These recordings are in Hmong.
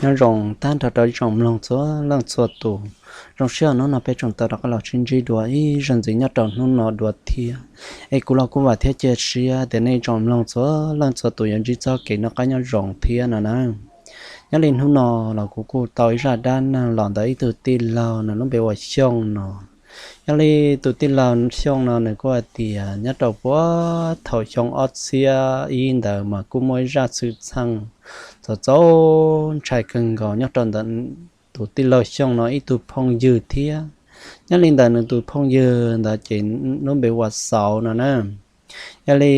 Nyob zoo tag nrho rau ib tsoom mloog txhua leej txhua tus. Zoo siab hnub no peb tseem tau rov qab los sib ntsib dua ib zaug ntxiv nyob rau hnub no dua thiab. Es kuv los kuj vam thiab cia siab tias nej tsoom mloog txhua leej txhua tus yuav ntsib txoj kev noj qab nyob zoo thiab no na. Nyob li hnub no los kuv kuj tau ib zaj dab neeg los ntawm ib tug tij laug nws lub npe ua Xyooj no. Nyob li tus tij laug Xyooj no nws kuj hais tias nyob rau puag thaum xyoo ob txhiab ib ntawd mas kuj muaj ib zaj xwm txheej txaus txaus ntshai kawg nkaus nyob rau ntawm tus tij laug Xyooj no ib tug phooj ywg thiab. Nyob li ntawm nws tus phooj ywg ntawd ces lub npe ua Xauv no na. Yog li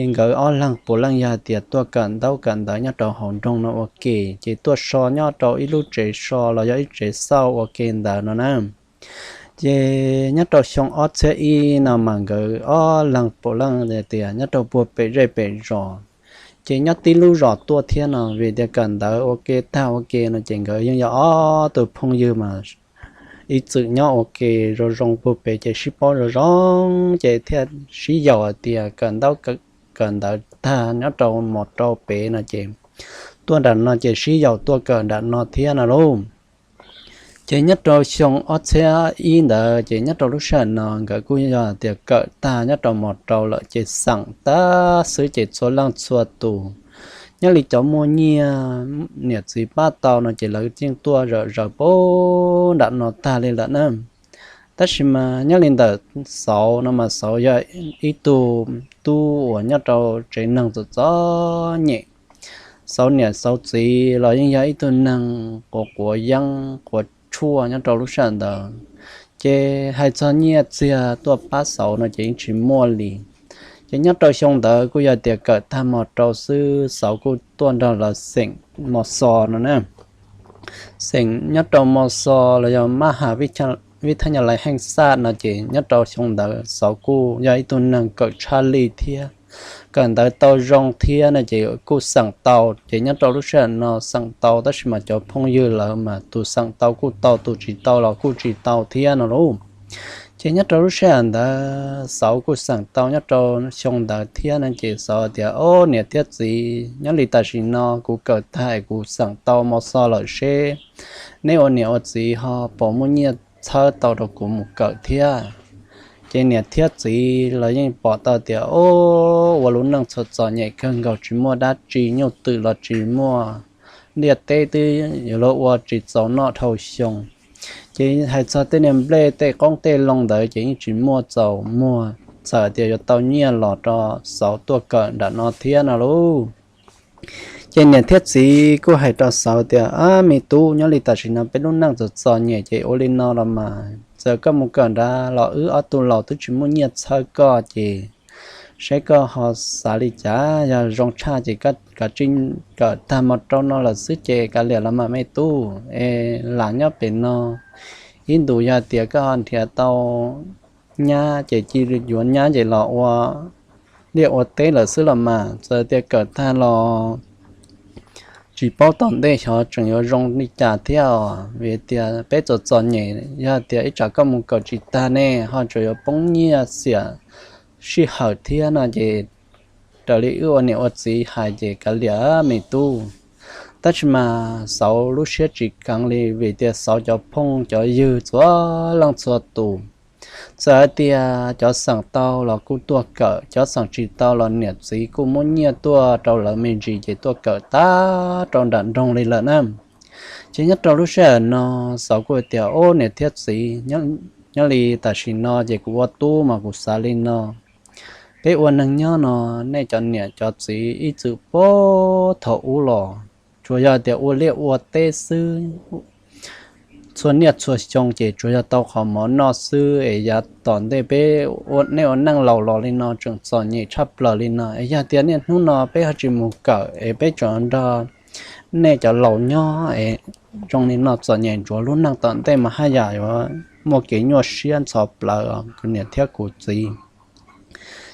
nkawd ob leeg puav leej yog hais tias tuaj kawm ntaub kawm ntawv nyob rau hauv nroog no ua ke, ces tuaj so nyob rau ib lub tsev so los yog ib tsev xauj ua ke ntawd no na. Ces nyob rau xyoo ob txhiab ib no mas nkawd ob leeg puav leej tias nyob rau puag pem zej pem zos, ces nyob tib lub zos tuaj thiab no vim tias kawm ntawv ua ke tag ua ke no ces nkawd yeej yog ob tug phooj ywg mas ib txwm nyob ua ke zoo zoo puag pem ces sib paub zoo zoo ces thiaj sib yaum hais tias kawm ntaub kawm ntawv tag nyob rau mos rau pem no ces tuaj nram no ces sib yaum tuaj kawm nram no thiab no lauj. Ces nyob rau xyoo ob txhiab ib ntawd ces nyob rau lub sij hawm no nkawd kuj yog tias kawm tag nyob rau mos rau lawm ces xeem tag xwb ces txhua leej txhua tus, nyob li cov muaj nyiaj niam txiv pab tau no ces lawv yeej tuaj zom zaws puag nram no tag li lawm na. Tab sis mas nyob li ntawm Xauv no mas Xauv yog ib tug tub uas nyob rau tsev neeg txom txom nyem. Xauv niam Xauv txiv los yeej yog ib tug neeg quav quav yeeb quav tshuaj nyob rau lub sij hawm ntawd, ces hais txog nyiaj txiag tuaj pab Xauv no ces yeej tsis muaj li. Ces nyob rau xyoo ntawd kuj yog tias kawm tag mos rau xwb Xauv kuj tuaj nrog lawv xeem mos xos no na. Xeem nyob rau mos xos los yog mab has vib thaj nyas lais heej xaj no ces nyob rau xyoo ntawd Xauv kuj yog ib tug neeg kawm tshaj li thiab. Kawm ntawv tau zoo thiab no ces kuj xeem tau ces nyob rau lub sij hawm no xeem tau tab sis mas cov phooj ywg lawv mas tus xeem tau kuj tau tus tsis tau los kuj tsis tau thiab no lauj. Ces nyob rau lub sij hawm ntawd Xauv kuj xeem tau nyob rau xyoo ntawd thiab no ces Xauv tias, Ob niam thiab txiv, nyob li tam sim no kuv kawm tag es kuv xeem tau mos xos lawm seb neb ua niam ua txiv ho puas muaj nyiaj txhawb tau rau kuv mus kawm thiab. Ces niam thiab txiv los yeej pom tau tias, Ob, ua lub neej txom txom nyem kawg nkaus tsis muaj dab tsi, nyuj twm los tsis muaj, ntiaj teb twb yuav luag ua tsis txaus noj dhau xyoo. Ces hais txog tej niag nplej tej qoob tej loo ntawd ces yeej tsis muaj txaus muag, txawm tias yuav tau nyiaj los rau Xauv tuaj kawm nram no thiab no lauj. Ces niam thiab txiv kuj hais rau Xauv tias, Ab me tub, nyob li tam sim no peb lub neej txom txom nyem ces ua li no los mas txawm koj mus kawm nrad los wb ob tug laus twb tsis muaj nyiaj txhawb koj ces seb koj ho xav li cas, yog zoo tshaj ces koj kav tsij kawm tag mos rau no lawm xwb ces kav liam los mas me tub, es lam nyob pem no ib ntus yog tias koj ho nrhiav tau nyab ces cia yuav nyab ces los ua liaj ua teb lawm xwb los mas, txawm tias kawm tag los tsis paub tom ntej xyov tseem yuav zoo li cas thiab os, vim tias peb txom txom nyem, yog tias ib tsam koj mus kawm tsis tag ne ho tseem yuav poob nyiaj xiam sij hawm thiab no ces raws li wb ua niam ua txiv hais ces kav liam me tub. Tab sis mas Xauv lub siab tsis kheev li vim tias Xauv cov phooj cov ywg txhua leej txhua tus, txawm hais tias cov xeem tau los kuj tuaj kawm, cov xeem tsis tau los niam txiv kuj muab nyiaj tuaj rau lawv me ntsis ces tuaj kawm tag rau nram nroog li lawm na. Ces nyob rau lub sij hawm no Xauv kuj tias, Ob niam thiab txiv, nyob li tam sim no ces kuv ua tub mas kuv xav li no, peb ua neeg nyob no, nej cov niam cov txiv ib txwm puag thaum ub los tsuas yog tias ua liaj ua teb xwb, txhua niaj txhua xyoo ces tsuas yog tau qhov mov noj xwb es yav tom ntej peb, nej ua neej laus los li no tseem txom nyem tshaj plaws li no es yog tias niaj hnub no peb ho tsis mus kawm es peb tseem nrog nej cov laus nyob es zoo li no txom nyem ntsuav lub neej tom ntej mas haj yam yuav muaj kev nyuaj siab ntxhov plawv kuv niam thiab kuv txiv.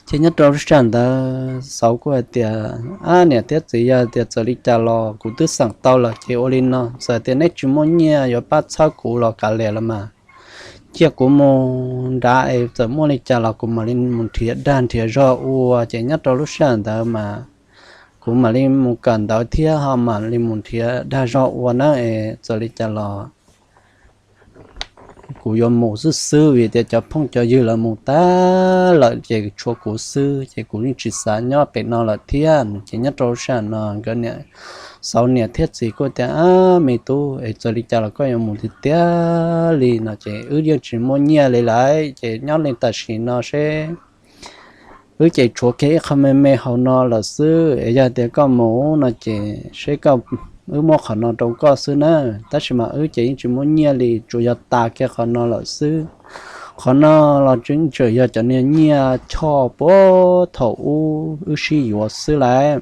Ces nyob rau lub sij hawm ntawd Xauv kuj hais tias, Ab niam thiab txiv, yog tias txawm li cas los kuv twb xeem tau lawm ces ua li no, txawm tias neb tsis muaj nyiaj yuav pab txhawb kuv los kav liam los mas cia kuv mus nrad es txawm muaj li cas los kuv mam li mus nrhiav dag nrhiav zog ua. Ces nyob rau lub sij hawm ntawd mas kuv mam li mus kawm ntawv thiab ho mam li mus nrhiav dag zog ua na es txawm li cas los kuv yuav mus xwb xwb vim tias cov phooj cov ywg lawv mus tag lawm ces tshuav kuv xwb ces kuv yeej tsis xav nyob pem no lawm thiab. Ces nyob rau sij hawm no nkawd niam, Xauv niam thiab txiv kuj tias, Ab, me tub, es txawm li cas los koj yuav mus tiag tiag li no ces wb yeej tsis muaj nyiaj li lawm ces nyob li tam sim no seb wb ces tshuav kiag ib qho me me hauv no lawm xwb es yog tias koj mus no ces seb koj, wb muab qhov no rau koj xwb na, tab sis mas wb ces yeej tsis muaj nyiaj li, tsuas yog tas kiag qhov no lawm xwb. Qhov no los tseem tseem yog cov niag nyiaj choj puag thaum ub wb sib yuav xwb lawm.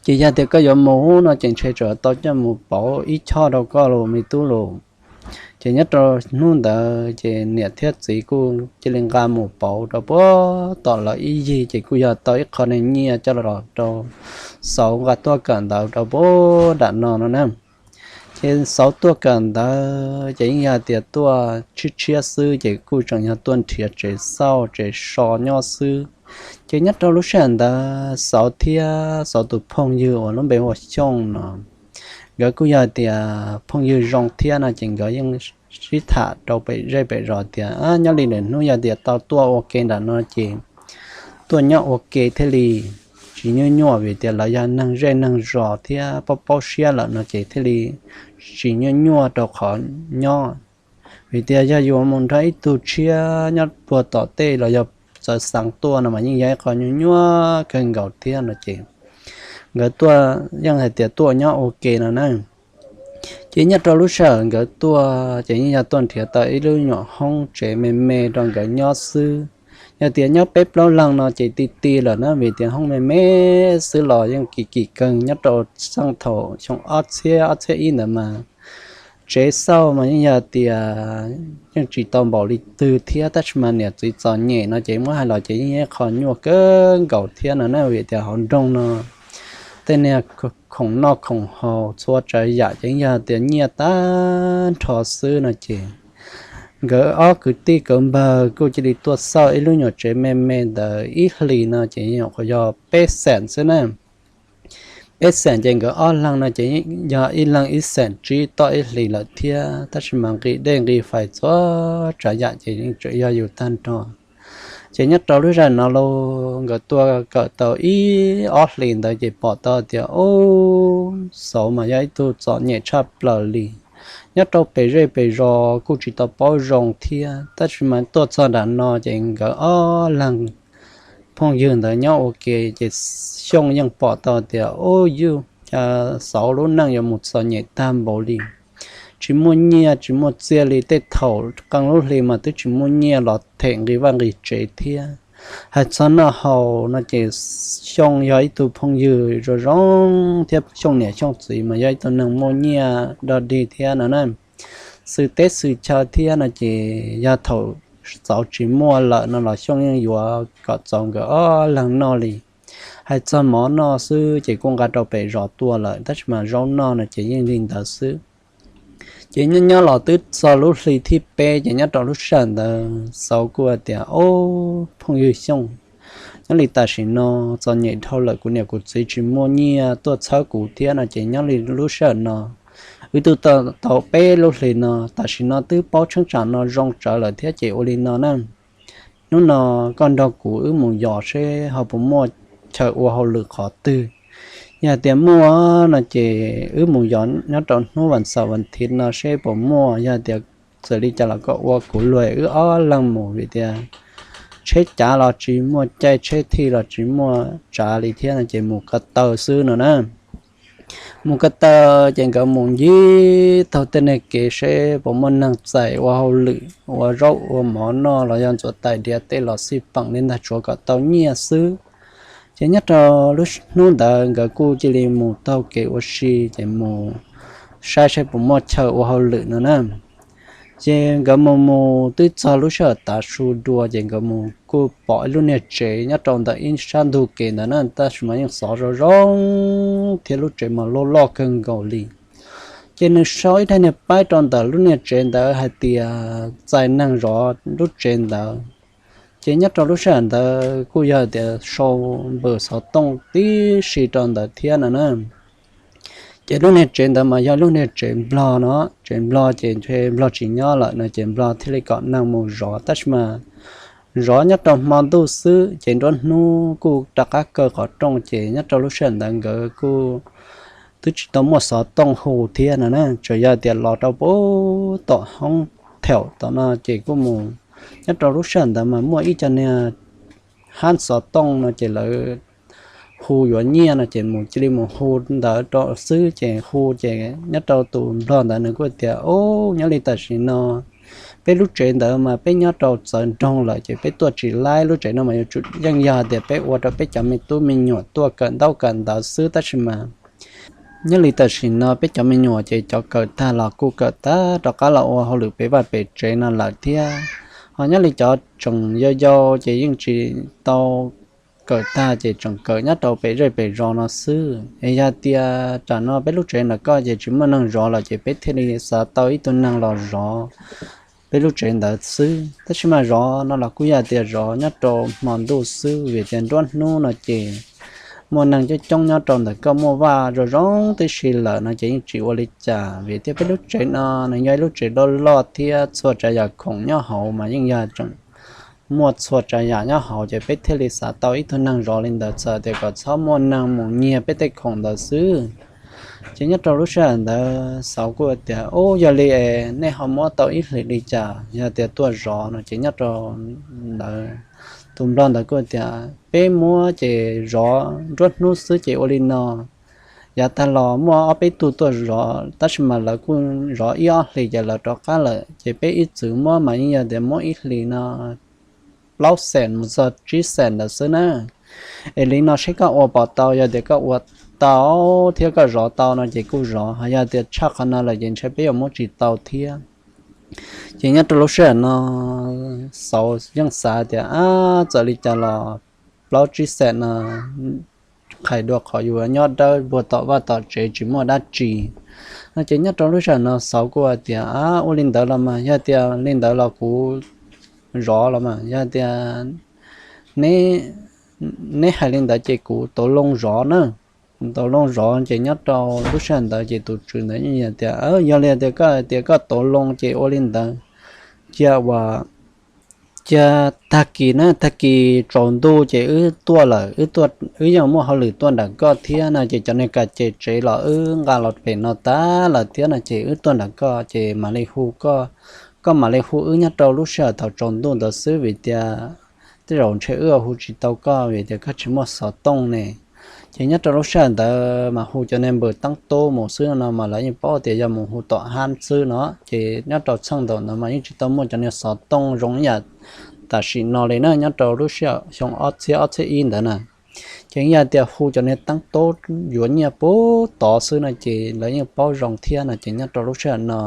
Ces yog tias koj yuav mus no ces ntshe tseem tau coj mus pauv ib choj rau koj los me tub los. Ces nyob rau hnub ntawd ces niam thiab txiv kuj cia li nqa mus pauv rau puag tom lawv ib yig ces kuj yog tau ib qho niag nyiaj coj los rau Xauv nqa tuaj kawm ntawv rau puag nram no no na. Ces Xauv tuaj kawm ntawv ces yeej yog tias tuaj tshiab tshiab xwb ces kuj tseem yog tuaj nrhiav tsev xauj tsev so nyob xwb. Ces nyob rau lub sij hawm ntawd Xauv thiab Xauv tus phooj ywg uas lub npe hu ua Xyooj no, nkawd kuj yog tias phooj ywg zoo thiab no ces nkawd yeej sib tham rau pem zej pem zos tias, Nyob li lwm hnub yog tias tau tuaj ua ke nram no ces tuaj nyob ua ke thiaj li tsis nyuaj nyuaj vim tias lawv yog neeg zej neeg zos thiab paub paub siab lawm no ces thiaj li tsis nyuaj nyuaj rau qhov nyob. Vim tias yog yuav mus nrog ib tug tshiab nyob puag tom tej los yog txawv xeev tuaj no mas yeej yog ib qho nyuaj nyuaj kawg nkaus thiab no ces nkawd tuaj yeej hais tias tuaj nyob ua ke no na. Ces nyob rau lub sij hawm nkawd tuaj ces yeej yog tuaj nrhiav tau ib lub nyuam hoob tsev me me rau nkawd nyob xwb. Yog tias nyob peb plaub leeg no ces ti ti lawm na vim tias hoob me me xwb los yeej kim kim kawg nyob rau txheej thaum xyoo ob txhiab ob txhiab ib ntawd mas tsev xauj mas yeej yog tias yeej tsis tau npaum li twg thiab tab sis mas niam txiv txom nyem no ces muab hais los ces yeej ib qho nyuaj kawg nkaus thiab no na vim tias hauv nroog no tej niag khoom noj khoom haus txhua tsav yam ces yeej yog tias nyiaj tag nrho xwb no ces nkawd ob kwv tij kwv npawg kuj cia li tuaj xauj ib lub nyuam tsev me me ntawd ib hlis no ces nyuam qhuav yog peb xees xwb na. Peb xees ces nkawd ob leeg no ces yog ib leeg ib xees tsib toj ib hlis lawm thiab tab sis mas nqi dej nqi fais txhua tsav yam ces yeej tseem yog yus tag nrho. Ces nyob rau lub sij hawm no los nkawd tuaj kawm tau ib ob hlis ntawd ces pom tau tias ub, Xauv mas yog ib tug txom nyem tshaj plaws li. Nyob rau pem zej pem zos kuj tsis tau paub zoo thiab tab sis mas tuaj txog nram no ces nkawd ob leeg phooj ywg ntawd nyob ua ke ces Xyooj yeej pom tau tias ub, yus, Xauv lub neej yuav mus txom nyem tag npaum li, tsis muaj nyiaj tsis muaj txiaj li, tej thaum qee lub hli mas twb tsis muaj nyiaj los them nqi vaj nqi tsev thiab. Hais txog noj haus no ces Xyooj yog ib tug phooj ywg zoo zoo thiab Xyooj niam Xyooj txiv mas yog ib tug neeg muaj nyiaj dog dig thiab no na. Xwm teb xwm chaw thiab no ces yog thaum Xauv tsis muaj lawm no los Xyooj yeej yuav kom txaus nkawd ob leeg noj li. Hais txog mov noj xwb ces kuj nqa rau pem zos tuaj lawm tab sis mas zaub noj no ces yeej li ntawd xwb. Ces nyob nyob los twb txog lub hli thib peb ces nyob rau lub sij hawm ntawd Xauv kuj hais tias ub, phooj ywg Xyooj, nyob li tam sim no txom nyem dhau lawm, kuv niam kuv txiv tsis muaj nyiaj tuaj txhawb kuv thiab no ces nyob li lub sij hawm no wb twb tau peb lub hlis no tam sim no twb paub cheeb tsam no zoo tsawv lawm thiab ces ua li no na, hnub no koj nrog kuv wb mus yos seb ho puas muaj chaw ua hauj lwm qhov twg. Yog tias muaj no ces wb mus yos nyob rau hnub vas xaum vas thiv no seb puas muaj, yog tias txawm li cas los koj ua kuv luag wb ob leeg mus vim tias tsheb cav los tsis muaj caij, tsheb thij los tsis muaj tsav li thiab no ces mus ko taw xwb no na. Mus ko taw ces nkawd mus ncig taug tej niag kev seb puas muaj neeg txais ua hauj lwm ua zaub ua mov noj los yog ntxuav tais diav tej los xij peem li ntag, tsuav kom tau nyiaj xwb. Ces nyob rau lub hnub ntawd nkawd kuj cia li mus taug kev ua si ces mus saib saib puas muaj chaw ua hauj lwm no na. Ces nkawd mus mus twb txog lub sij hawm tav su dua ces nkawd mus kuj pom ib lub niag tsev nyob rau ntawm ib sab ntug kev ntawd na, tab sis mas yeej xov zoo zoo thiab lub tsev mas loj loj kawg nkaus li. Ces nws sau ib daim niag paib rau ntawm lub niag tsev ntawd hais tias txais neeg zov lub tsev ntawd, Ces nyob rau lub sij hawm ntawd kuj yog tias sau npawm xov tooj tib si rau ntawd thiab no na. Ces lub niag tsev ntawd mas yog lub niag tsev nplog no, tsev nplog ces ntshe nplog tsis nyob lawm no ces nplog thiaj li kom neeg mus zov, tab sis mas zov nyob rau hmo ntuj xwb ces nruab hnub kuj rov qab kaw qhov rooj, ces nyob rau lub sij hawm ntawd nkawd kuj twb tsis tau muaj xov tooj hu thiab no na, tsuas yog tias los rau pem tom hoob theem tom no ces kuj mus. Nyob rau lub sij hawm ntawd mas muaj ib co niag hab xov tooj no ces lawv hu yuav nyiaj no ces mus cia li mus hu ntawd rau xwb, ces hu ces nyob rau tus nplog ntawd nws kuj tias, Ub, nyob li tam sim no peb lub tsev ntawd mas peb nyob rau txawv nroog lawm ces peb tuaj tsis laib, lub tsev no mas yuav tsum yeej yog tias peb ua rau peb cov me tub me nyuam tuaj kawm ntaub kawm ntawv xwb, tab sis mas nyob li tam sim no peb cov me nyuam ces cov kawm tag los kuj kawm tag rov qab los ua hauj lwm pem vaj pem tsev no lawm thiab. Ho nyob li cov tseem yau yau ces yeej tsis tau kawm tag ces tseem kawm nyob rau pem zej pem zos no xwb. Es yog tias tam no peb lub tsev ntawm koj ces tsis muaj neeg zov lawm ces peb thiaj li xav tau ib tug neeg los zov peb lub tsev ntawd xwb. Tab sis mas zov no los kuj yog tias zov nyob rau hmo ntuj xwb, vim tias nruab hnub no ces muaj neeg coob coob nyob rau ntawm koj, muaj vaj zoo zoo tib si lawm no ces yeej tsis ua li cas, vim tias peb lub tsev no nws yog ib lub tsev loj loj thiab txhua tsav yam khoom nyob hauv mas yeej yog tseem muaj txhua tsav yam nyob hauv, ces peb thiaj li xav tau ib tug neeg zov li ntawd, txawm tias kom txhob muaj neeg mus nyiag peb tej khoom ntawd xwb. Ces nyob rau lub sij hawm ntawd Xauv kuj tias, Ub, yog li es nej ho muab tau ib hlis li cas yog tias tuaj zov no? Ces nyob rau ntawd tus nplog ntawd kuj tias, Peb muab ces zov nruab hnub xwb ces ua li no. Yav tag los muaj ob peb tug tuaj zov tab sis mas lawv kuj zov ib ob hlis ces lawv rov qab lawm, ces peb ib txwm muab mas yeej yog tias muab ib hlis no plaub xees mus txog tsib xees ntawd xwb na. Es li no seb koj ua puas tau, yog tias koj ua tau thiab koj zov tau no ces kuj zov, ho yog tias tshaj qhov no lawm ces ntshe peb yuav muab tsis tau thiab. Ces nyob rau lub sij hawm no Xauv yeej xav tias, Ab, txawm li cas los plaub tsib xees no qhais dua qhov yuav nyob dawb puag tom vaj tom tsev tsis muaj dab tsi no. Ces nyob rau lub sij hawm no Xauv kuj hais tias, Ab, ua li ntawd los mas, yog tias li ntawd los kuv zov los mas, yog tias neb, neb hais li ntawd ces kuv tau loo zov na. Tau loo zov. Ces nyob rau lub sij hawm ntawd ces tus tswv ntawd yeej tias, Yog li tias koj tias koj tau loo ces ua li ntawd, cia ua, cia tag kis na, tag kis tsaus ntuj ces wb tuaj lawm, wb yeej muaj hauj lwm tuaj nram koj thiab no, ces cov niag ka ces tsev los wb nqa los pem no tag lawm thiab no, ces wb tuaj nram koj ces mam li hu koj, koj mam li hu wb nyob rau lub sij hawm thaum tsaus ntuj ntawd xwb, vim tias tej zaum ntshe wb hu tsis tau koj vim tias koj tsis muaj xov tooj ne. Ces nyob rau lub sij hawm ntawd mas hu cov niag npawb teeb tub mus xwb no mas lawv yeej paub tias yog mus hu tom hab xwb no, ces nyob rau txheej ntawm ntawd mas yeej tsis tau muaj cov niag xov tooj zoo ib yam tam sim no li na, nyob rau lub sij hawm xyoo ob txhiab ob txhiab ib ntawd na. Ces yog tias hu cov niag teeb tub yuav nyiaj puag tod xwb no ces lawv yeej paub zoo thiab no, ces nyob rau lub sij hawm no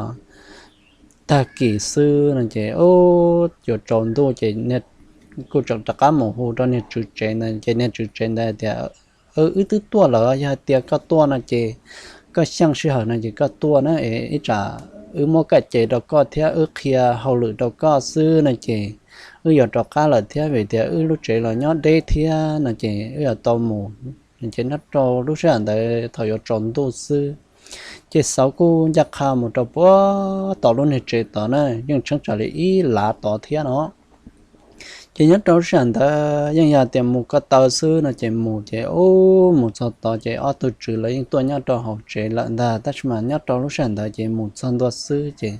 tag kis xwb no ces yuav tsaus ntuj ces kuj tseem rov qab mus hu rau niag tswv tsev ntawd, ces niag tswv tsev ntawd tias, Wb twb tuaj lawm, yog tias koj tuaj no ces koj xyeej sij hawm no ces koj tuaj na, es ib tsam wb muab ka ces rau koj thiab wb qhia hauj lwm rau koj xwb no ces wb yuav rov qab lawm thiab, vim tias wb lub tsev los nyob deb thiab no ces wb yuav tau mus. Ces nyob rau lub sij hawm ntawd thaum yuav tsaus ntuj xwb, ces Xauv kuj ncaj qha mus rau puag tom lub niag tsev tod na, yeej tsheb tsam li ib lav tod thiab no. Ces nyob rau lub sij hawm ntawd yeej yog tias mus ko taw xwb no ces mus ces ub mus txog tod ces ob tug tswv lawv yeej tuaj nyob rau hauv tsev lawm ntag, tab sis mas nyob rau lub sij hawm ntawd ces mus txog ntua xwb ces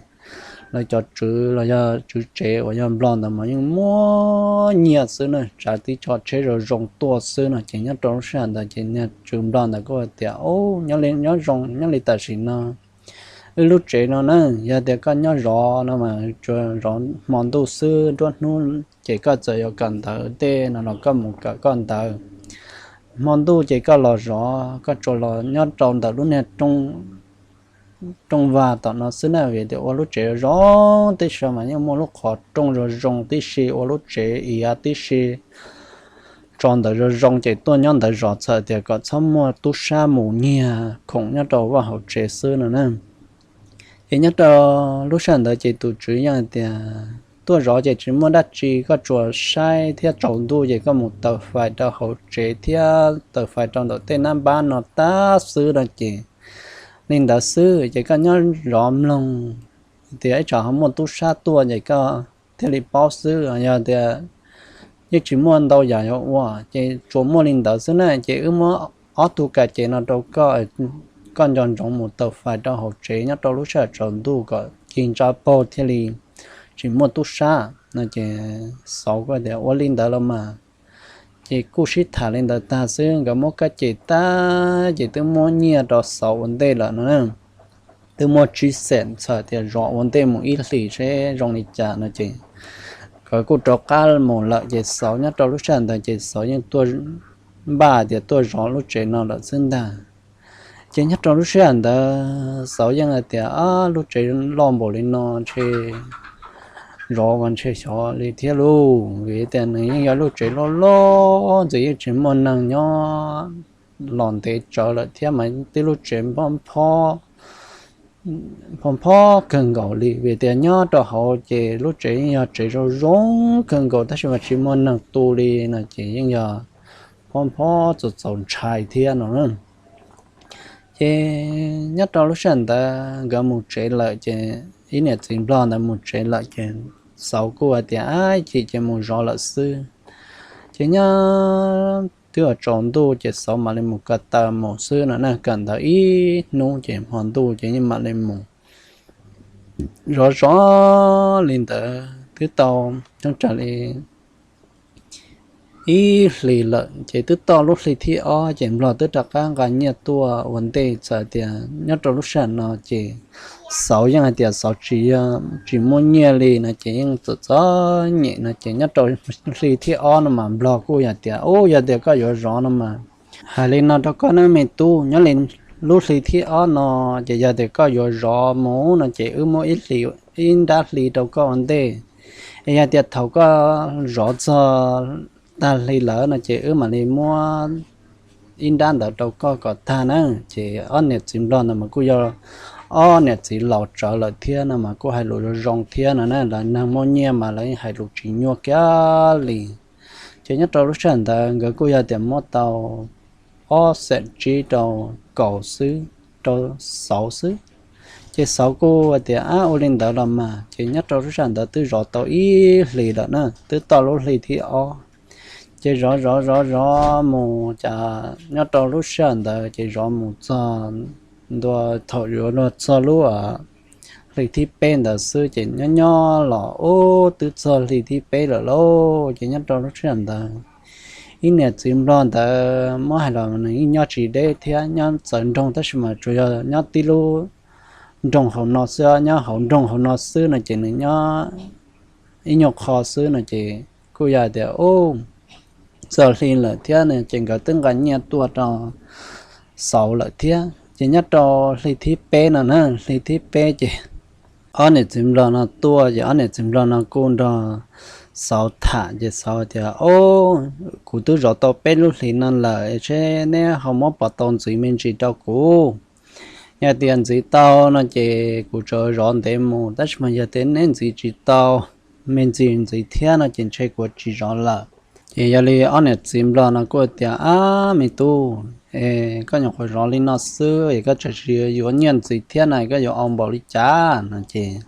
lawv cov tswv los yog tswv tsev uas yog nplog ntawd mas yeej muaj nyiaj xwb na, tsav tib co tsheb zoo zoo tuaj xwb no ces nyob rau lub sij hawm ntawd ces niag tswv nplog ntawd kuj tias, Ub, nyob zoo, nyob li tam sim no wb lub tsev no na, yog tias koj nyob zov no mas tsuas zov hmo ntuj xwb, nruab hnub ces koj txawm yuav kawm ntawv tej no los koj mus kawm koj ntawv. Hmo ntuj ces koj los zov, koj tsuas los nyob rau ntawm lub niag rooj vag tom no xwb na, vim tias ua lub tsev zoo tib si mas yeej muaj lub qhov rooj zoo zoo tib si, ua lub tsev iav tib si, tso ntawv zoo zoo ces tuaj nyob ntawd zov, txhawm tias kom txhob muaj tub sab mus nyiag khoom nyob rau vaj hauv tsev xwb no na. Ces nyob rau lub sij hawm ntawd ces tus tswv yeej tias, tuaj zov ces tsis muaj dab tsi, koj tsuas saib thiab tsaus ntuj ces koj mus taws fais rau hauv tsev thiab taws fais rau ntawm tej nab npab no tab xwb no ces li ntawd xwb ces koj nyob zov mloog tias ib tsam ho muaj tub sab tuaj ces koj thiaj li paub xwb. Yog tias yeej tsis muaj ntau yam yuav ua ces tsuas muaj li ntawd xwb na, ces wb muab ob tug ka ces no rau koj, koj nco ntsoov mus taws fais rau hauv tsev nyob rau lub sij hawm tsaus ntuj kom ci ntsa paug thiaj li tsis muaj tub sab no ces Xauv kuj tias ua li ntawd los mas. Ces kuj sib tham li ntawd tag xwb, nkawd muab kab ces tag ces twb muab nyiaj rau Xauv ua ntej lawm no. Twb muab tsib xees txhais tias zov ua ntej mus ib hlis seb zoo li cas no ces nkawd kuj rov qab mus lawm ces Xauv nyob rau lub sij hawm ntawd ces Xauv yeej tuaj npaj tias tuaj zov lub tsev no lawm xwb ntag. Ces nyob rau lub sij hawm ntawd Xauv yeej hais tias, Ab, lub tsev loj npaum li no ntshe zov ntshe xyov li thiab lauj, vim tias nws yeej yog lub tsev loj loj ntxiv, yeej tsis muaj neeg nyob los ntev tsawv lawm thiab mas tib lub tsev phob phob kawg nkaus li, vim tias nyob rau hauv ces lub tsev yeej yog tsev zoo zoo kawg nkaus tab sis mas tsis muaj neeg tu li no ces yeej yog phob phob txaus txaus ntshai thiab no. Ces nyob rau lub sij hawm ntawd nkawd mus tsev lawm ces ib niam txiv nplog ntawd mus tsev lawm ces Xauv kuj hais tias, Ab, chim ces mus zov lawm xwb. Ces nyob twb tsaus ntuj ces Xauv mam li mus ko taw mus xwb no na, kawm ntawv ib hnub ces hmo ntuj ces yeej mam li mus zov zov li ntawd twb tau thaj tsam li ib hlis lawm ces twb toj lub hli thib ob ces nplog twb rov qab nqa nyiaj tuaj ua ntej txawm tias nyob rau lub sij hawm no ces Xauv yeej hais tias Xauv tsis, tsis muaj nyiaj li no ces yeej txom txom nyem no ces nyob rau hli thib ob no mas nplog kuj yog tias, Ub, yog tias koj yuav zov no mas hais li no rau koj nawb me tub, nyob li lub hli thib ob no ces yog tias koj yuav zov mus no ces wb muab ib hlis, ib nrab hli rau koj ua ntej, es yog tias thaum koj zov txog tag hli lawm no ces wb mam li muab ib nrab ntawd rau koj kom tag na. Ces ob niam txiv nplog ntawd mas kuj yog ob niam txiv laus tsawv lawm thiab no mas kuj hais lus zoo zoo thiab no na, lawv neeg muaj nyiaj mas lawv hais lus tsis nyuaj kiag li. Ces nyob rau lub sij hawm ntawd nkawd kuj yog tias muab tau ob xees tsib rau Kaus xwb, rau Xauv xwb. Ces Xauv kuj tias, Ab, ua li ntawd los mas. Ces nyob rau lub sij hawm ntawd twb zov tau ib hlis lawm na, twb toj lub hli thib ob. Ces zov zov zov zov mus cas nyob rau lub sij hawm ntawd ces zov mus txog ntua thaum yuav luag txog lub hli thib peb ntawd xwb ces nyob nyob los ub twb txog hli thib peb lawm lauj. Ces nyob rau lub sij hawm ntawd ib niam txiv nplog ntawd muab hais los nws yeej nyob tsis deb thiab, nyob txawv nroog tab sis mas tsuas yog nyob tib lub nroog hauv no xwb, nyob hauv nroog hauv no xwb no ces nws nyob ib nyuag qho xwb no ces kuj yog tias ub txog hli lawm thiab no ces nkawd twb nqa nyiaj tuaj rau Xauv lawm thiab. Ces nyob rau hli thib peb no na, hli thib peb ces ob niam txiv nplog no tuaj ces ob niam txiv nplog no kuj nrog Xauv tham ces Xauv tias, Ub, kuv twb zov tau peb lub hlis no lawm seb neb ho muab puas tau ntxiv me ntsis rau kuv. Yog tias ntxiv tau no ces kuv tsuas zov ntev mus, tab sis mas yog tias neb ntxiv tsis tau me ntsis ntxiv thiab no ces ntshe kuv tsis zov lawm. Ces yog li ob niam txiv nplog no kuj tias, Ab, me tub, es koj nyuam qhuav zov li no xwb es koj tseem yuav nyiaj ntxiv thiab na, koj yuav ua npaum li cas no ces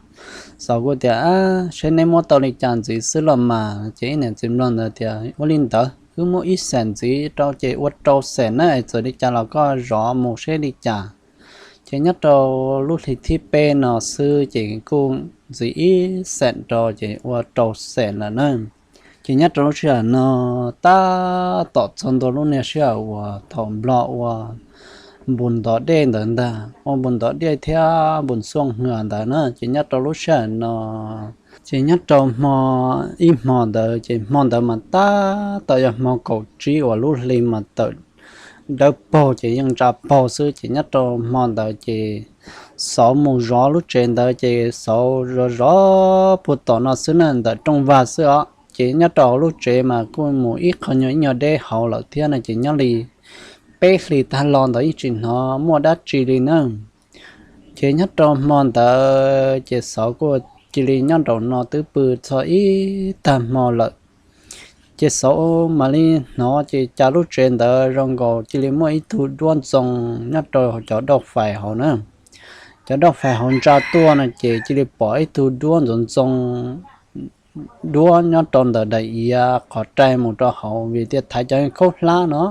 Xauv kuj tias, Seb neb muab tau li cas ntxiv xwb los mas. Ces ib niam txiv nplog ntawd tias, Ua li ntawd wb muab ib xees ntxiv rau ces ua rau xees na, txawm li cas los koj zov mus seb li cas. Ces nyob rau lub hli thib peb no xwb ces kuj ntxiv ib xees rau ces ua rau xees lawm na. Ces nyob rau lub sij hawm no tab tom txog ntua lub niag sij hawm uas thaum nplog ua npus ntov dej ntawd ntag, ua npus ntov dej thiab npus xuaj hwag ntawd na. Ces nyob rau lub sij hawm no ces nyob rau hmo, ib hmo ntawd ces hmo ntawd mas tab tom yog hmo kaum tsib uas lub hli mas tawm dawb paug ces yeej ntsa paug xwb. Ces nyob rau hmo ntawd ces Xauv mus zov lub tsev ntawd ces Xauv zov zov puag tom no xwb na, ntawm rooj vag xwb os. Ces nyob rau hauv lub tsev mas kuj mus ib qho nyuag ib nyuag deb hauv lawm thiab no ces nyob li peb hlis tag los ntawd yeej tsis hnov muaj dab tsi li na. Ces nyob rau hmo ntawd ces Xauv kuj cia li nyob nraum no twb pw txog ib tag hmo lawm. Ces Xauv mam li hnov ces cas lub tsev ntawd zoo nkaus cia li muaj ib tug duab ntxoo nyob rau cov dauj fais hauv na. Cov dauj fais hauv ntsa tuaj no ces cia li pom ib tug duab ntxoov ntxoo duab nyob rau ntawm daim iav qhov rai mus rau hauv vim tias thaiv cov khaub hlab no,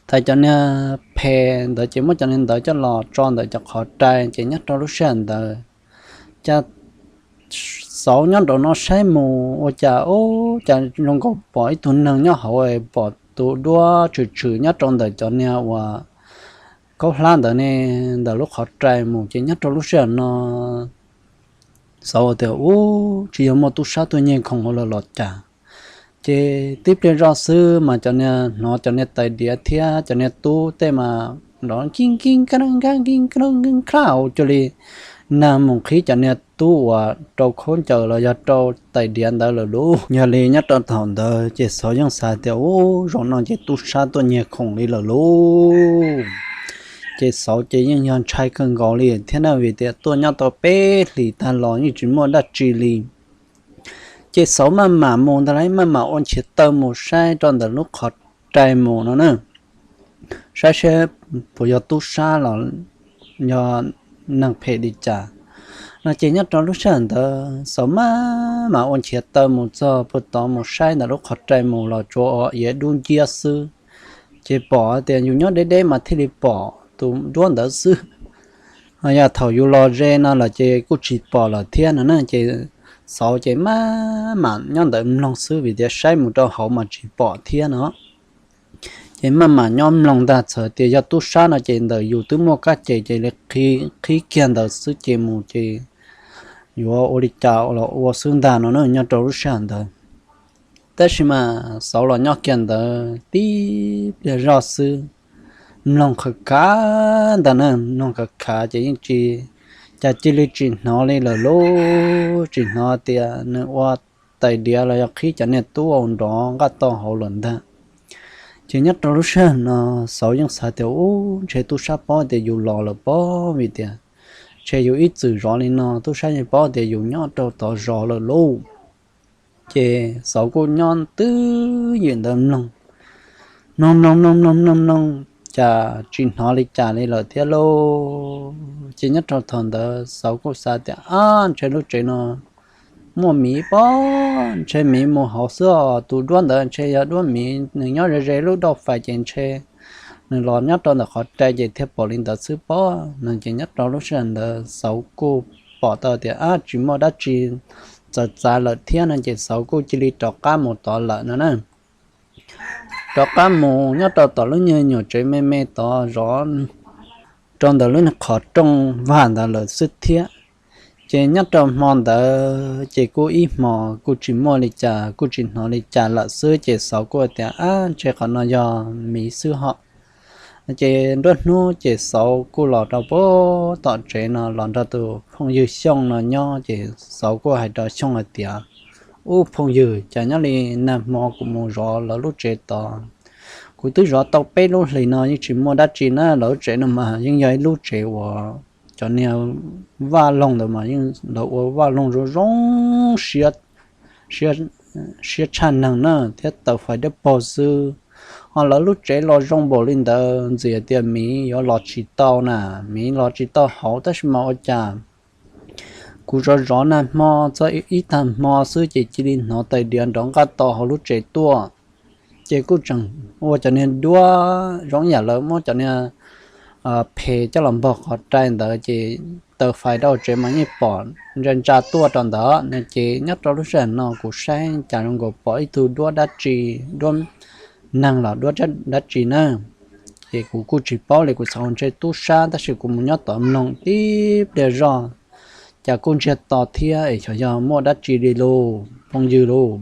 thaiv cov niag phem ntawd ces muab cov niag ntawd coj los tso ntawm cov qhov rai ces nyob rau lub sij hawm ntawd cas Xauv nyob nraum no saib mus ua cas ub cas zoo nkaus pom ib tug neeg nyob hauv, pom tus duab tshwm tshwm nyob rau ntawm cov niag uas khaub hlab ntawd ne, ntawm lub qhov rai mus ces nyob rau lub sij hawm no Xauv tias ub tsis yog muaj tub sab tuaj nyiag khoom ua luaj los cas. Ces tib pliag zoj xwb mas cov niag hnov cov niag tais diav thiab cov niag tub tej mas nrov nkij nkij nkaj nkaj nkij nkaj nkaj nkaj ua cuag li nag mus qhib cov niag tub uas rau khaub ncaws los yog rau tais diav ntawd lawm lauj. Yog li nyob rau thaum ntawd ces Xauv yeej xav tias ub zaum no ces tub sab tuaj nyiag khoom li lawm lauj. Ces Xauv ces yeej yog ntshai kawg nkaus li thiab na vim tias tuaj nyob tau peb hlis tag los yeej tsis muaj dab tsi li. Ces Xauv maj mam mus ntag lauj, maj mam ua nchiav taw mus saib rau ntawm lub qhov rai mus no na, saib saib puas yog tub sab los yog neeg phem li cas no. Ces nyob rau lub sij hawm ntawd Xauv maj mam ua nchiav taw mus txog puag tod mus saib ntawm lub qhov rai mus los tsuas ua iav dub nciab xwb. Ces pom tias yus nyob deb deb mas thiaj li pom tus duab ntawd xwb, yog thaum yus los ze no lawm ces kuj tsis pom lawm thiab no na. Ces Xauv ces maj mam nyob ntawd mloog xwb vim tias saib mus rau hauv mas tsis pom thiab no. Ces maj mam nyob mloog ntag, txawm tias yog tub sab no ces ntawm yus twb muaj kab ces cia li qhib kiag ntawd xwb ces mus ces yuav ua li cas los ua xwb ntag no na nyob rau lub sij hawm ntawd. Tab sis mas Xauv los nyob kiag ntawd tib pliag zoj xwb, mloog khav khav ntag na, mloog khav khav ces yeej tsis, cas cia li tsis hnov li lawm lauj, tsis hnov tias nws ua tais diav los yog qhib cov niag tub ua nrov nqaj tau hauv lawm ntag. Ces nyob rau lub sij hawm no Xauv yeej xav tias ub ntshe tub sab paub tias yus los lawm pob vim tias ntshe yus ib txwm zov li no tub sab yeej paub tias yus nyob rau tod zov lawm lauj. Ces Xauv kuj nyob twj ywm ntawd mloog, mloog mloog mloog mloog mloog mloog, cas tsis hnov li cas li lawm thiab lauj. Ces nyob rau thaum ntawd Xauv kuj xav tias ab ntshe lub tsev no muaj miv pob, ntshe miv mus hauv xwb os, tus duab ntawd ntshe yog duab miv nws nyob ze ze lub dauj fais ces ntshe nws los nyob rau ntawm qhov rai ces thiaj pom li ntawd xwb pob no. Ces nyob rau lub sij hawm ntawd Xauv kuj pom tau tias ab tsis muaj dab tsi txawv txav lawm thiab no ces Xauv kuj cia li rov qab mus tod lawm no na. Rov qab mus nyob rau tom lub nyuag nyuam tsev me me tod zov rau ntawm lub qhov rooj vag ntawd lawm xwb thiab. Ces nyob rau hmo ntawd ces kuj ib hmos kuj tsis muaj li cas kuj tsis hnov li cas lawm xwb ces Xauv kuj tias ab ntshe qhov no yog miv xwb hos. Ces nruab hnub ces Xauv kuj los rau puag tom tsev no los nrog tus phooj ywg Xyooj no nyob ces Xauv kuj hais rau Xyooj hais tias ub phooj ywg, cas nyob li nag hmo kuv mus zov lawv lub tsev tod, kuv twb zov tau peb lub hlis no yeej tsis muaj dab tsi na, lawv lub tsev no mas yeej yog ib lub tsev uas cov niag vaj loog ntawd mas yeej lawv ua vaj loog zoo zoo siab tshaj neeg na thiab taws fais dawb paug xwb. Ho lawv lub tsev los zoo npaum li ntawd ntxim tias miv yuav los tsis tau na, miv los tsis tau hauv tab sis mas ua cas kuv zov zov nag hmo txog ib tag hmo xwb ces cia li hnov tais diav nrov nqaj tau hauv lub tsev tuaj. Ces kuj tseem ua cov niag duab zoo yam lawv muab cov niag phem coj los npog qhov rai ntawd ces taws fais rau tsev mas yeej pom ntsa ntsa tuaj rau ntawd no. Ces nyob rau lub sij hawm no kuv saib cas zoo nkaus pom ib tug duab dab tsi, duab neeg los duab dab tsi na. Ces kuv kuj tsis paub li, kuv xav ntshe tub sab tab sis kuv mus nyob tom mloog tib pliag zog cas kuj ntsiag to thiab es xyov yog muaj dab tsi li lauj phooj ywg lauj.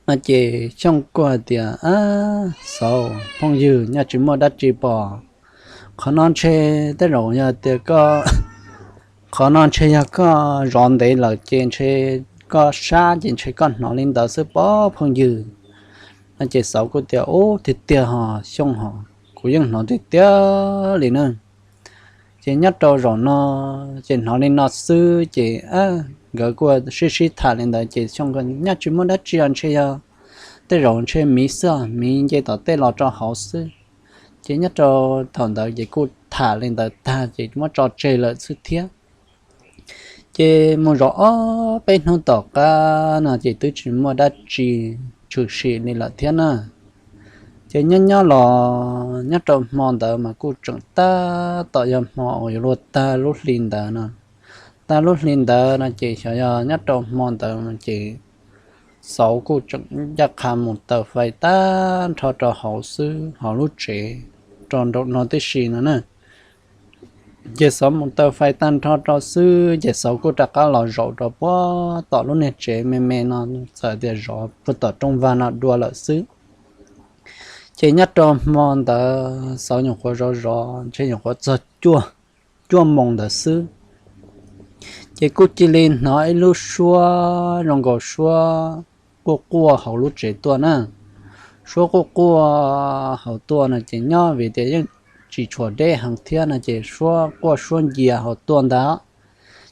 No ces Xyooj kuj hais tias ab Xauv phooj ywg, nyob tsis muaj dab tsi pom, qhov no ntshe tej zaum yog tias koj, qhov no ntshe yog koj zov ntev lawm ces ntshe koj sab ces ntshe koj hnov li ntawd xwb pob phooj ywg. No ces Xauv kuj tias ub tiag tiag ho Xyooj ho, kuv yeej hnov tiag tiag li na. Ces nyob rau zaum no ces hnov li no xwb ces nkawd kuj sib sib tham li ntawd ces xyoo nyob tsis muaj dab tsi os, ntshe yog tej zaum ntshe miv xwb, miv nce tom tej los rau hauv xwb. Ces nyob rau thaum ntawd ces kuj tham li ntawd tag ces muab tso tseg lawm xwb thiab. Ces mus zov ob peb hnub tom qab no ces twb tsis muaj dab tsi tshwm sim li lawm thiab na. Ces nyob nyob los nyob rau hmo ntawd mas kuj tseem tab tom yog hmo uas yuav luag tag lub hli ntawd no. Tag lub hli ntawd no ces xyov yog nyob rau hmo ntawd no ces Xauv kuj tseem ncaj qha mus taws fais tag nrho rau hauv xwb hauv lub tsev rau nraum no tib si no na. Ces Xauv mus taws fais tag nrho rau xwb ces Xauv kuj rov qab los zaum rau puag tom lub niag tsev me me no, txawm tias zov puag tom rooj vag no dua lawm xwb. Ces nyob rau hmo ntawd Xauv nyuam qhuav zov zov ntshe nyuam qhuav txog cuaj moos ntawd xwb, ces kuj cia li hnov ib lub suab zoo nkaus suab quaj quaj hauv lub tsev tuaj na. Suab quaj quaj hauv tuaj no ces nyob vim tias yeej tsis tshua deb heev thiab no ces suab quaj suab ncia hauv tuaj ntag.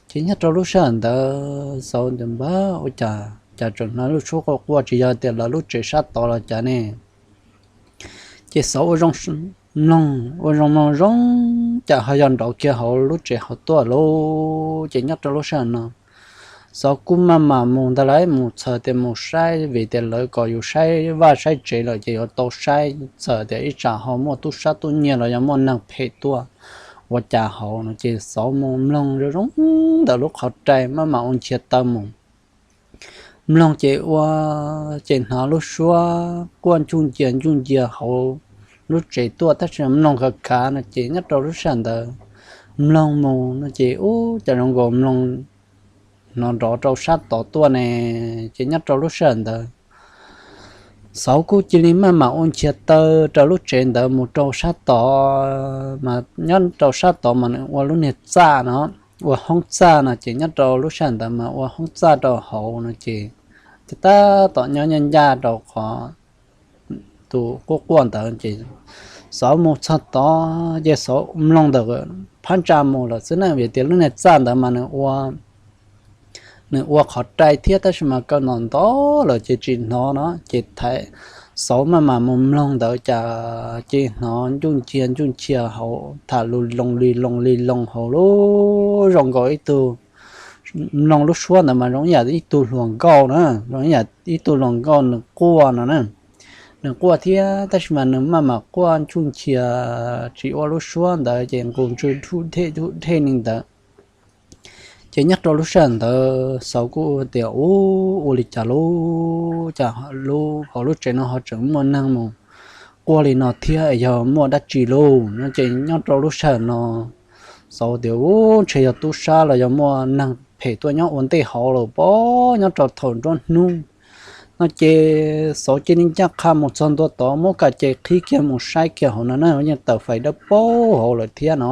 Ces nyob rau lub sij hawm ntawd Xauv tias npawg, ua cas cas tseem hnov lub suab quaj quaj, tsis yog tias lawv lub tsev sab tod los cas ne? Ces Xauv ua zoo mloog, ua zoo mloog zoo, cas ho yog nrov kiag hauv lub tsev hauv tuaj lauj. Ces nyob rau lub sij hawm no Xauv kuj maj mam mus ntag lauj, mus txhawm tias mus saib vim tias lawv kom yus saib vaj saib tsev lawm ces yuav tau saib txhawm tias ib tsam ho muaj tub sab tub nyiag los yog muaj neeg phem tuaj ua cas hauv no ces Xauv mus mloog zoo zoo ntawm lub qhov rai maj mam ua nchiav taw mus mloog ces ua, ces hnov lub suab quaj ntsuj ncia ntsuj ncia hauv lub tsev tuaj tab sis mloog khav khav no ces nyob rau lub sij hawm ntawd mloog mus no ces ub cas zoo nkaus mloog hnov nrov rau sab tod tuaj ne. Ces nyob rau lub sij hawm ntawd Xauv kuj cia li maj mam ua nchiav taw rau lub tsev ntawd mus rau sab tod, mas nyob rau sab tod mas nws ua lub niag txaj no, ua hoob txaj no ces nyob rau lub sij hawm ntawd mas ua hoob txaj rau hauv no ces tab tom nyob ncaj ncaj rau qhov tus quaj quaj ntawd ces Xauv mus txog tod ces Xauv mloog ntawm phab ntsa mus lawm xwb na, vim tias lub niag txaj ntawd mas nws ua nws ua qhov rai thiab tab sis mas kaw ntawm ntawd lawm ces tsis hnov no ces Xauv maj mam mus mloog ntawd cas ces hnov ntsuj ncia ntsuj ncia hauv tham lus loo li loo li loo hauv lub zoo nkaus ib tug, mloog lub suab ntawd mas zoo ib yam ib tug hluas nkauj na, zoo ib yam ib tug hluas nkauj nws quaj no na. Nws quaj thiab tab sis mas nws maj mam quaj ntsuj ncia tsis ua lub suab ntawd ces nqus ntswg dhub dhej dhub dhej li ntawd. Ces nyob rau lub sij hawm ntawd Xauv kuj tias ub, ua li cas lub, cas lub hauv lub tsev no ho tseem muaj neeg mus quaj li no thiab, yog muaj dab tsi lauj no ces nyob rau lub sij hawm no Xauv tias ub, ntshe yog tub sab los yog muaj neeg phem tuaj nyob ua ntej hauv lawm pob, nyob rau thaum nruab hnub no ces Xauv cia li ncaj qha mus txog ntua tod muab ka ces qhib kiag mus saib kiag hauv no na yeej taws fais dawb paug hauv lawm thiab no.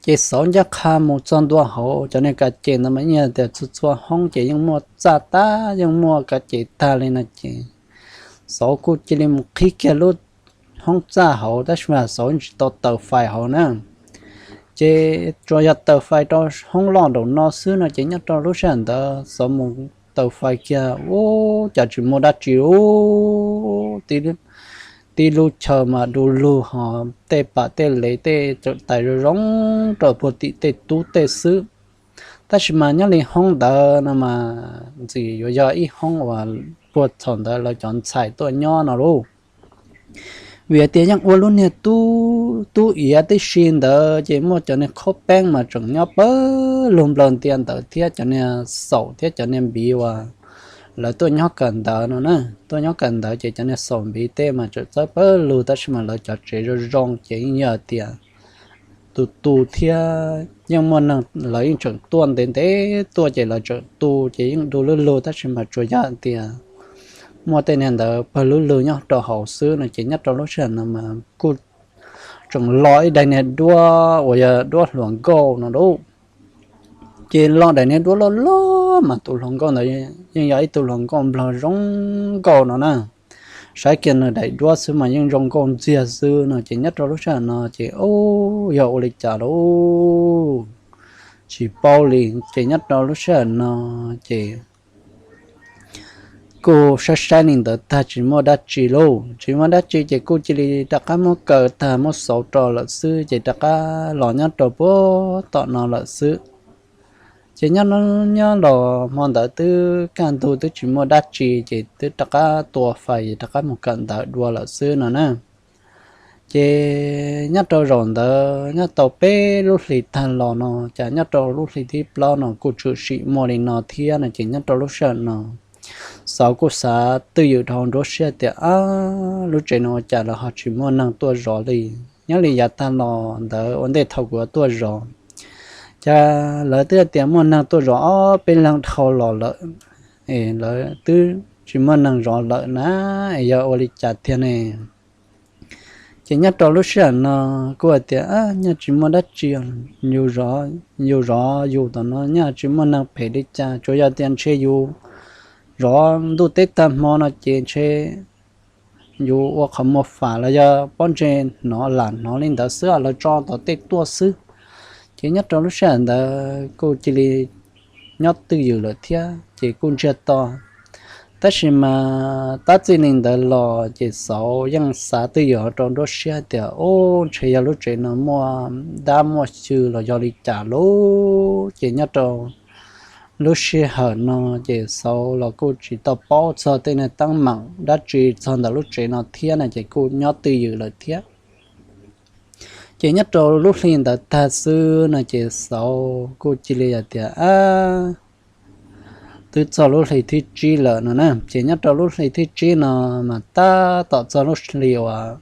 Ces Xauv ncaj qha mus txog ntua hauv cov niag ka ces ntawd mas yeej tias txhua txhua hoob ces yeej muaj txaj tag yeej muaj ka ces tag li no ces Xauv kuj cia li mus qhib kiag lub hoob txaj hauv tab sis mas Xauv tsis tau taws fais hauv na. Ces tsuas yog taws fais rau hoob loj nraum no xwb no ces nyob rau lub sij hawm ntawd Xauv mus taws fais kiag ub cas tsis muaj dab tsi ub, tib lub chaw mas du lug ho tej pam tej lev tej tseem tais zoo zoo rau puag tim tej tub tej xwb. Tab sis mas nyob li hoob ntawd no mas ntxim yuav yog ib hoob uas puag thaum ntawd lawv cov ntxhais tuaj nyob no lauj. Vim tias yeej ua lub niag tub tub iav tib si ntawd ces muaj cov niag khaub peeb mas tseem nyob pawg lug nplawg ntia ntawd thiab cov niag xaum thiab cov niag npiv uas lawv tuaj nyob kawm ntawv no na. Tuaj nyob kawm ntawv ces cov niag xaum npiv tej mas tseem txawb pawg lug tab sis mas lawv cov tsev zoo zoo ces yeej yog tias tus tu thiab yeej muaj neeg lawv yeej tseem tuaj ntev ntev tuaj ces lawv tseem tu ces yeej du lub lug tab sis mas tsuas yog tias muaj tej niag ntawd pawg lub lug nyob rau hauv xwb no ces nyob rau lub sij hawm no mas kuj tseem los ib daim niag duab uas yog duab hluas nkauj no lauj. Ces los daim niag duab loj loj mas tus hluas nkauj ntawd yeej yog ib tug hluas nkauj nplog zoo nkauj no na. saib kiag nws daim duab xwb mas yeej zoo nkauj ntxiag xwb no. Ces nyob rau lub sij hawm no ces ub, yog ua li cas lauj, tsis paub li. Ces nyob rau lub sij hawm no ces kuj saib saib li ntawd tag tsis muaj dab tsi lauj, tsis muaj dab tsi ces kuj cia li rov qab muab kaw tag muab xauv rau lawm xwb ces rov qab los nyob rau puag tom no lawm xwb. Ces nyob nyob los hmo ntawd twb kaj ntug twb tsis muaj dab tsi ces twb rov qab tua fais rov qab mus kawm ntawv dua lawm xwb no na. Ces nyob rau zaum ntawd nyob tau peb lub hlis tag los no, cas nyob rau lub hlis thib plaub no kuj tshwm sim muaj li no thiab no. Ces nyob rau lub sij hawm no Xauv kuj xav twj ywm rau nruab siab tias, ab, lub tsev no ua cas lawv ho tsis muaj neeg tuaj zov li. Nyob li yav tag los ntawd ua ntej thaum kuv tuaj zov, cas lawv twb tias muaj neeg tuaj zov ob peb leeg dhau los lawm, es lawv twb tsis muaj neeg zov lawm na, es yog ua li cas tiag ne? Ces nyob rau lub sij hawm no kuj hais tias, nyaj tsis muaj dab tsi, yus zov yus tom no nyaj tsis muaj neeg phem li cas, tsuas yog tias ntshe yus zov ntuj teb tag hmo no ces ntshe yus ua qhov muag fam los yog pob ntseg hnov lam hnov li ntawd xwb, lawv tso tom tej tuaj xwb. Ces nyob rau lub sij hawm ntawd kuj cia li nyob twj ywm lawm thiab ces kuj ntsiag to. Tab sis mas tab txij li ntawd los ces Xauv yeej xav twj ywm rau nruab siab tias, ub, ntshe yog lub tsev no muaj dab muaj xyw los yog li cas lauj. Ces nyob rau lub sij hawm no ces Xauv los kuj tsis tau paub txog tej neeg teeb meem dab tsi txog ntawm lub tsev no thiab no ces kuj nyob twj ywm lawm thiab. Ces nyob rau lub hli ntawd tag xwb no ces Xauv kuj cia li hais tias, ab, twb txog lub hli thib tsib lawm no na. Ces nyob rau lub hli thib tsib no mas tab tom txog lub hli uas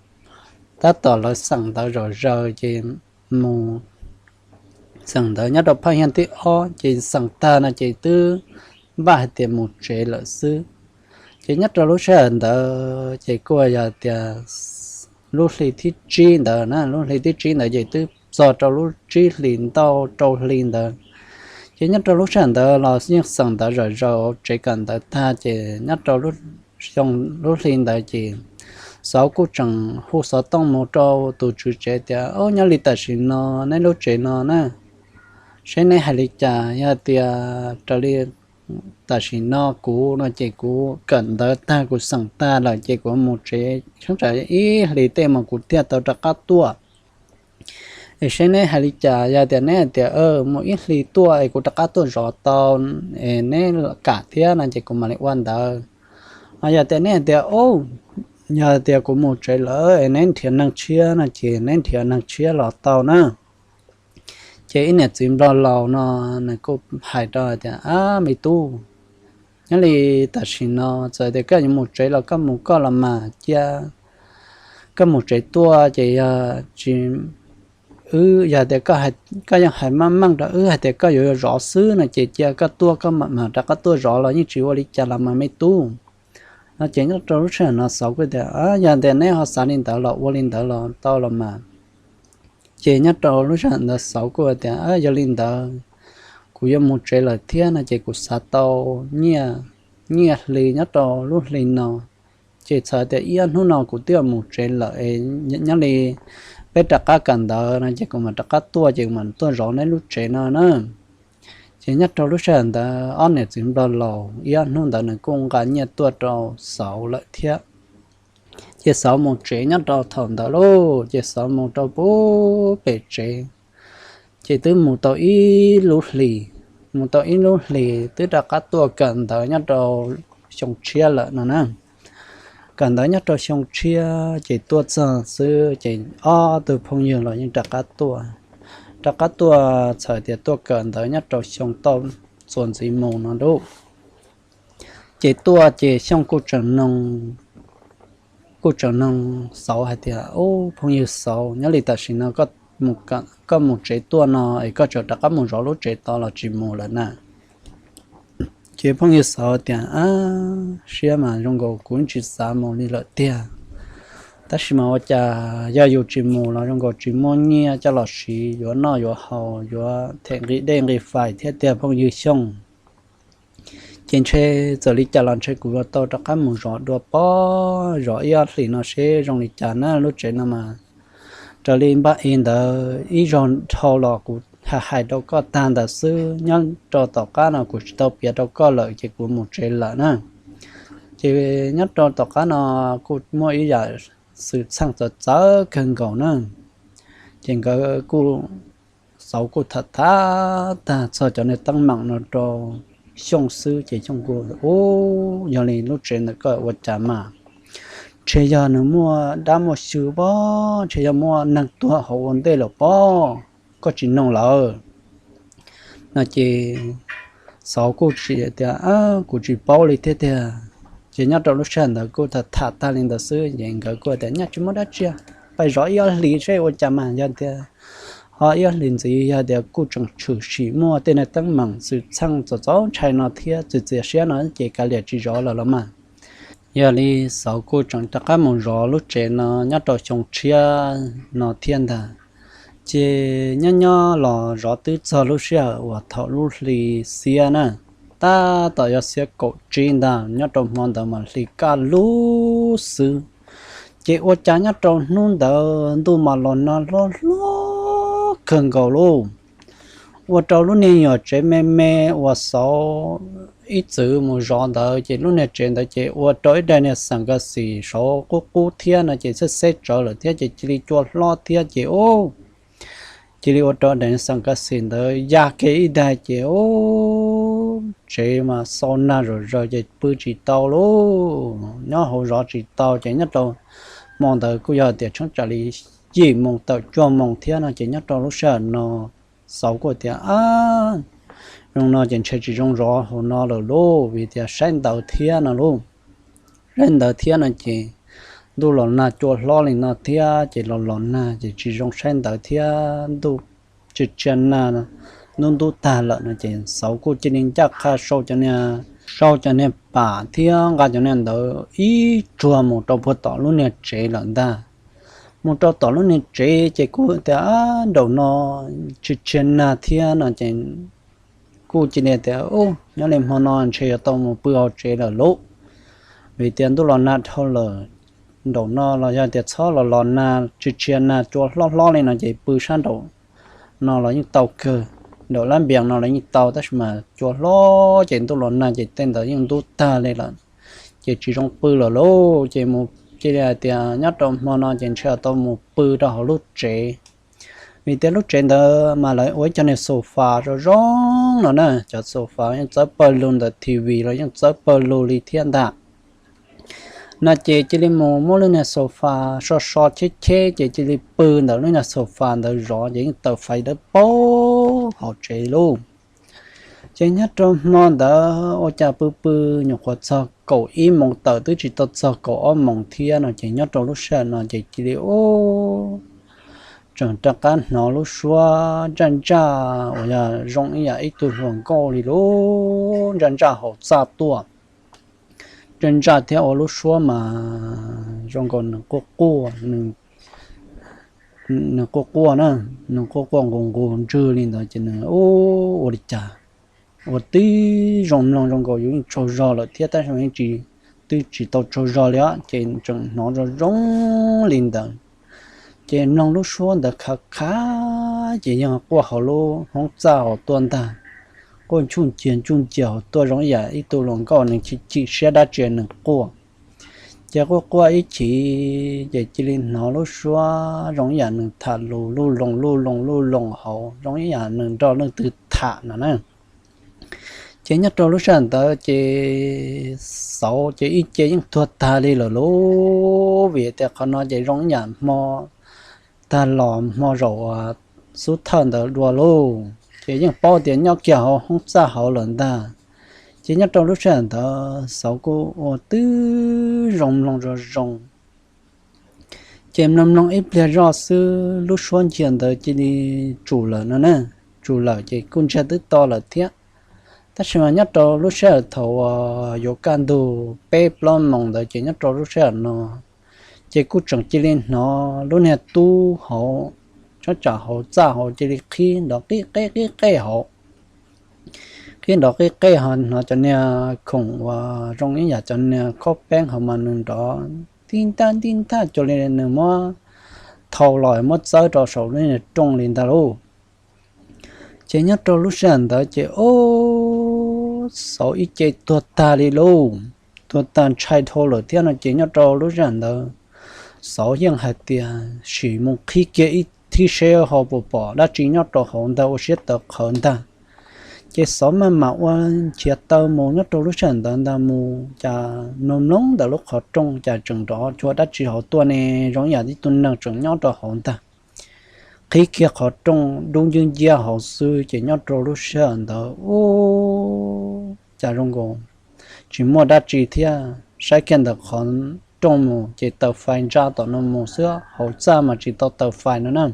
tab tom lawv xeem ntawv zom zaws ces mus xeem ntawv nyob rau phaj hiaj thib ob ces xeem tag no ces twb npaj hais tias mus tsev lawm xwb. Ces nyob rau lub sij hawm ntawd ces kuj yog tias lub hli thib tsib ntawd na, lub hli thib tsib ntawd ces twb txog rau lub tsib hlis ntau rau hli ntawd. Ces nyob rau lub sij hawm ntawd los yeej xeem ntawv zom zaws tsev kawm ntawv tag ces nyob rau lub hli ntawd ces Xauv kuj tseem hu xov tooj mus rau tus tswv tsev tias, ob, nyob li tam sim no neb lub tsev no na, seb neb hais li cas, yog tias raws li tam sim no kuv no ces kuv kawm ntawv tag kuv xeem tag lawm ces kuv mus tsev tsheeb tsam ib hlis tej mas kuv thiaj tau rov qab tuaj. Es seb neb hais li cas, yog tias neb hais tias mus ib hlis tuaj es kuv rov qab tuaj zov tau es neb kam thiab no ces kuv mam li ua ntawd. Yog tias neb hais tias, yog tias kuv mus tsev lawm es neb nrhiav neeg tshiab no ces neb nrhiav neeg tshiab los tau na. Ces ib niam txiv nplog laus no nws kuj hais rau tias, ab, me tub, nyob li tam sim no txawm tias koj yuav mus tsev los koj mus koj los mas, cia koj mus tsev tuaj ces yog tsis, wb yog tias koj yeej hais meej meej rau wb hais tias koj yuav zov xwb no ces cia koj tuaj, koj mam mam rov qab tuaj zov los yeej tsis ua li cas los mas me tub. No ces nyob rau lub sij hawm no Xauv kuj tias, yog tias neb ho xav li ntawd los ua li ntawd los tau los mas. Ces nyob rau lub sij hawm ntawd Xauv kuj tias, yog li ntawd kuv yuav mus tsev lawm thiab no ces kuv xav tau nyiaj, nyiaj hli nyob rau lub hli no. Ces txawm tias ib ob hnub no kuv twb mus tsev lawm, nyob li peb rov qab kawm ntawv no ces kuv mam rov qab tuaj ces kuv mam tuaj zov neb lub tsev no na. Ces nyob rau lub sij hawm ntawd ob niam txiv nplog laus ib ob hnub ntawd nws kuj nqa nyiaj tuaj rau Xauv lawm thiab. Ces Xauv mus tsev nyob rau thaum ntawd lauj, ces Xauv mus rau pub pem tsev, ces twb mus tau ib lub hlis, mus tau ib lub hlis twb rov qab tuaj kawm ntawv nyob rau xyoo tshiab lawm no na. Kawm ntawv nyob rau xyoo tshiab ces tuaj txog xwb ces ob tug phooj ywg los yeej rov qab tuaj, rov qab tuaj txawm tias tuaj kawm ntawv nyob rau xyoo toj txuas ntxiv mus no lauj. Ces tuaj ces Xyooj kuj tseem noog, kuj tseem noog Xauv hais tias, ub, phooj ywg Xauv, nyob li tam sim no koj mus tsev tuaj no es koj tseem rov qab mus zov lub tsev tod los tsis mus lawm na? Ces phooj ywg Xauv tias, ab, siab mas zoo nkaus kuv tsis xav mus li lawm tiag, tab sis mas ua cas yog yus tsis mus los zoo nkaus tsis muaj nyiaj coj los siv yuav noj yuav haus yuav them nqi dej nqi fais thiab tiag phooj ywg Xyooj. Ces ntshe txawm li cas los ntshe kuv yuav tau rov qab mus zov dua pob zov ib ob hlis no seb zoo li cas na. Lub tsev no mas raws li npaj i ntawd ib zaug dhau los kuv hais rau koj tag ntawd xwb, nyob rau tom qab no kuv tsis tau piav rau koj lawm ces kuv mus tsev lawm na. Ces nyob rau tom qab no kuj muaj ib yam xwm txheej txawv txawv kawg nkaus na. Ces nkawd kuj, Xauv kuj tham tham tag txog cov niag teeb meem no rau Xyooj xwb ces Xyooj kuj, Ub, yog li lub tsev ntawm koj ua cas mas? Ntshe yog nws muaj dab muaj xyw pob, ntshe yog muaj neeg tuag hauv ua ntej lawm pob, koj tsis noog lawm no ces Xauv kuj tsis tias, Kuv tsis paub li thiab tiag. Ces nyob rau lub sij hawm ntawd kuj tham tham tag li ntawd xwb ces nkawd kuj tias, Nyaj tsis muaj dab tsi, pais zov ib ob hlis seb ua cas mas. Yog tias ho ib ob hlis ntxiv yog tias kuj tseem tshwm sim muaj tej niag teeb meem xwm txheej txaus txaus ntshai no thiab txias txias siab no ces kav liam tsis zov lawm los mas. Yog li Xauv kuj tseem rov qab mus zov lub tsev no nyob rau xyoo tshiab no thiab ntag. Ces nyob nyob los zov twb txog lub sij hawm uas thaum lub hli xiab na, tab tom yog xiab kaum tsib ntag, nyob rau hmo ntawd mas hli kaj lug xwb. Ces ua cas nyob rau hnub ntawd ntuj mas los nag hlob hlob kawg nkaus lauj. Ua rau lub niag nyuam tsev me me uas Xauv ib txwm mus zov ntawd ces lub niag tsev ntawd ces ua rau ib daim niag xeem kas xim saud qub qub thiab no ces xeb xeb tsawv lawm thiab ces cia li cua hlob thiab ces ub, cia li ua rau daim niag xeem kas xim ntawd ya kiag ib daig ces ub, tsev mas xau nag zom zaws ces pw tsis tau lauj, nyob hauv zov tsis tau ces nyob rau hmo ntawd kuj yog tias tsheeb tsam li yim moos tawm cuaj moos thiab no ces nyob rau lub sij hawm no Xauv kuj tias, Ab, zoo no ces ntshe tsis zoo zov hauv no lawm lauj, vim tias saib ntawv thiab no lauj. Saib ntawv thiab no ces ntuj los nag cua hlob li no thiab ces los los nag ces tsis zoo saib ntawv thiab, ntuj tsis tshia nag, ntub ntub tag lawm no ces Xauv kuj cia li ncaj qha sau cov niag, sau cov niag pam thiab nqa cov niag ntawv ib tsuag mus rau puag tom lub niag tsev lawm ntag. Mus rau tom lub niag tsev ces kuj tias, Ab, nraum no tsis tshia nag thiab no ces kuj cia li tias, Ub, nyob li hmo no ntshe yuav tau mus pw hauv tsev lawm lauj, vim tias ntuj los nag dhau lawm. Nraum no los yog tias txhob los los nag, tsis tshia nag cua hlob hlob li no ces pw sab nraum no los yeej tau kawg, nraum lab npias no los yeej tau, tab sis mas cua hlob ces ntuj los nag ces tej ntawd yeej ntub tag li lawm, ces tsis zoo pw lawm lauj. Ces mus cia li hais tias nyob rau hmo no ces ntshe tau mus pw rau hauv lub tsev, vim tias lub tsev ntawd mas lawv ua ib co niag xu fas zoo zoo no na, cov xu fas yeej txawb pawg lug ntawm T V los yeej txawb pawg lug li thiab ntag. No ces cia li mus muab lub niag xu fas so so cheb cheb ces cia li pw ntawm lub niag xu fas ntawd zov ces yeej tawm fais dawb paug hauv tsev lauj. Ces nyob rau hmo ntawd ua cas pw pw nyuam qhuav txog kaum ib moos tawm twb tsis tau txog kaum ob moos thiab no ces nyob rau lub sij hawm no ces cia li ub, tseem rov qab hnov lub suab ntsaj ntsaj uas yog zoo ib yam ib tug hluas nkauj li lub ntsaj ntsaj hauv txaj tuaj. Ntsaj ntsaj thiab ua lub suab mas zoo nkaus nws quaj quaj, nws quaj quaj na, nws quaj quaj nqus nqus ntswg li ntawd ces nws ub, ua li cas ua tib zoo mloog zoo nkaus yus yeej tsaug zog lawm thiab tab sis yeej tsis, twb tsis tau tsaug zog li os ces tseem hnov zoo zoo li ntawd. Ces mloog lub suab ntawd khav khav ces yog quaj hauv lub hoob txaj hauv tuaj ntag. Quaj ntsuj nciag ntsuj nciag hauv tuaj zoo ib yam ib tug hluas nkauj nws chim chim siab dab tsi nws quaj. Ces quaj quaj ib chim ces cia li hnov lub suab zoo ib yam nws tham lus luj loos luj loos luj loos hauv zoo ib yam nws nrog leej twg tham no na. Ces nyob rau lub sij hawm ntawd ces Xauv ces ib ce yeej tuag tag li lawm lauj, vim tias qhov no ces zoo ib yam hmo tag los hmo zaum xub thawj ntawd dua lauj, ces yeej paub tias nyob kiag hauv hoob txaj hauv lawm ntag. Ces nyob rau lub sij hawm ntawd Xauv kuj ua tib zoo mloog zoo zoo. Ces mloog mloog ib pliag zoj xwb lub suab nciag ntawd cia li tsum lawm no na, tsum lawm ces kuj ntsiag twb to lawm thiab. Tab sis mas nyob rau lub sij hawm thaum uas yuav kaj ntug peb plaub moos ntawd ces nyob rau lub sij hawm no ces kuj tseem cia li hnov lub niag tub hauv, tsab tsam hauv txaj hauv cia li qhib nrov qib qeb qib qej hauv, Thiab nrov qib qeb ho hnov cov niag khoom uas zoo ib yam cov niag khob peeb hauv mas nws nrov ntij ntaj ntij ntaj cuag li nws muab thau los muab txawb rau saum lub niag rooj li ntag lauj. Ces nyob rau lub sij hawm ntawd ces ub, Xauv ib ce tuag tag li lauj, tuag tag ntshai dhau lawm thiab no ces nyob rau lub sij hawm ntawd Xauv yeej hais tias sim mus qhib kiag ib thib seb ho puas pom dab tsi nyob rau hauv ntag ua siab tawv qhawv ntag. Ces Xauv maj mam ua nchiav taw mus nyob rau lub sij hawm ntawd ntag mus cas nug mloog ntawm lub qhov rooj cas tseem nrov cuag dab tsi hauv tuaj ne, zoo ib yam ib tug neeg tseem nyob rau hauv ntag. Qhib kiag qhov rooj dub ncwb nciab hauv xwb ces nyob rau lub sij hawm ntawd ub, cas zoo nkaus tsis muaj dab tsi thiab, saib kiag ntawm qhov rooj mus ces taws fais ntsa tom no mus xwb, hauv txaj mas tsis tau taws fais no na.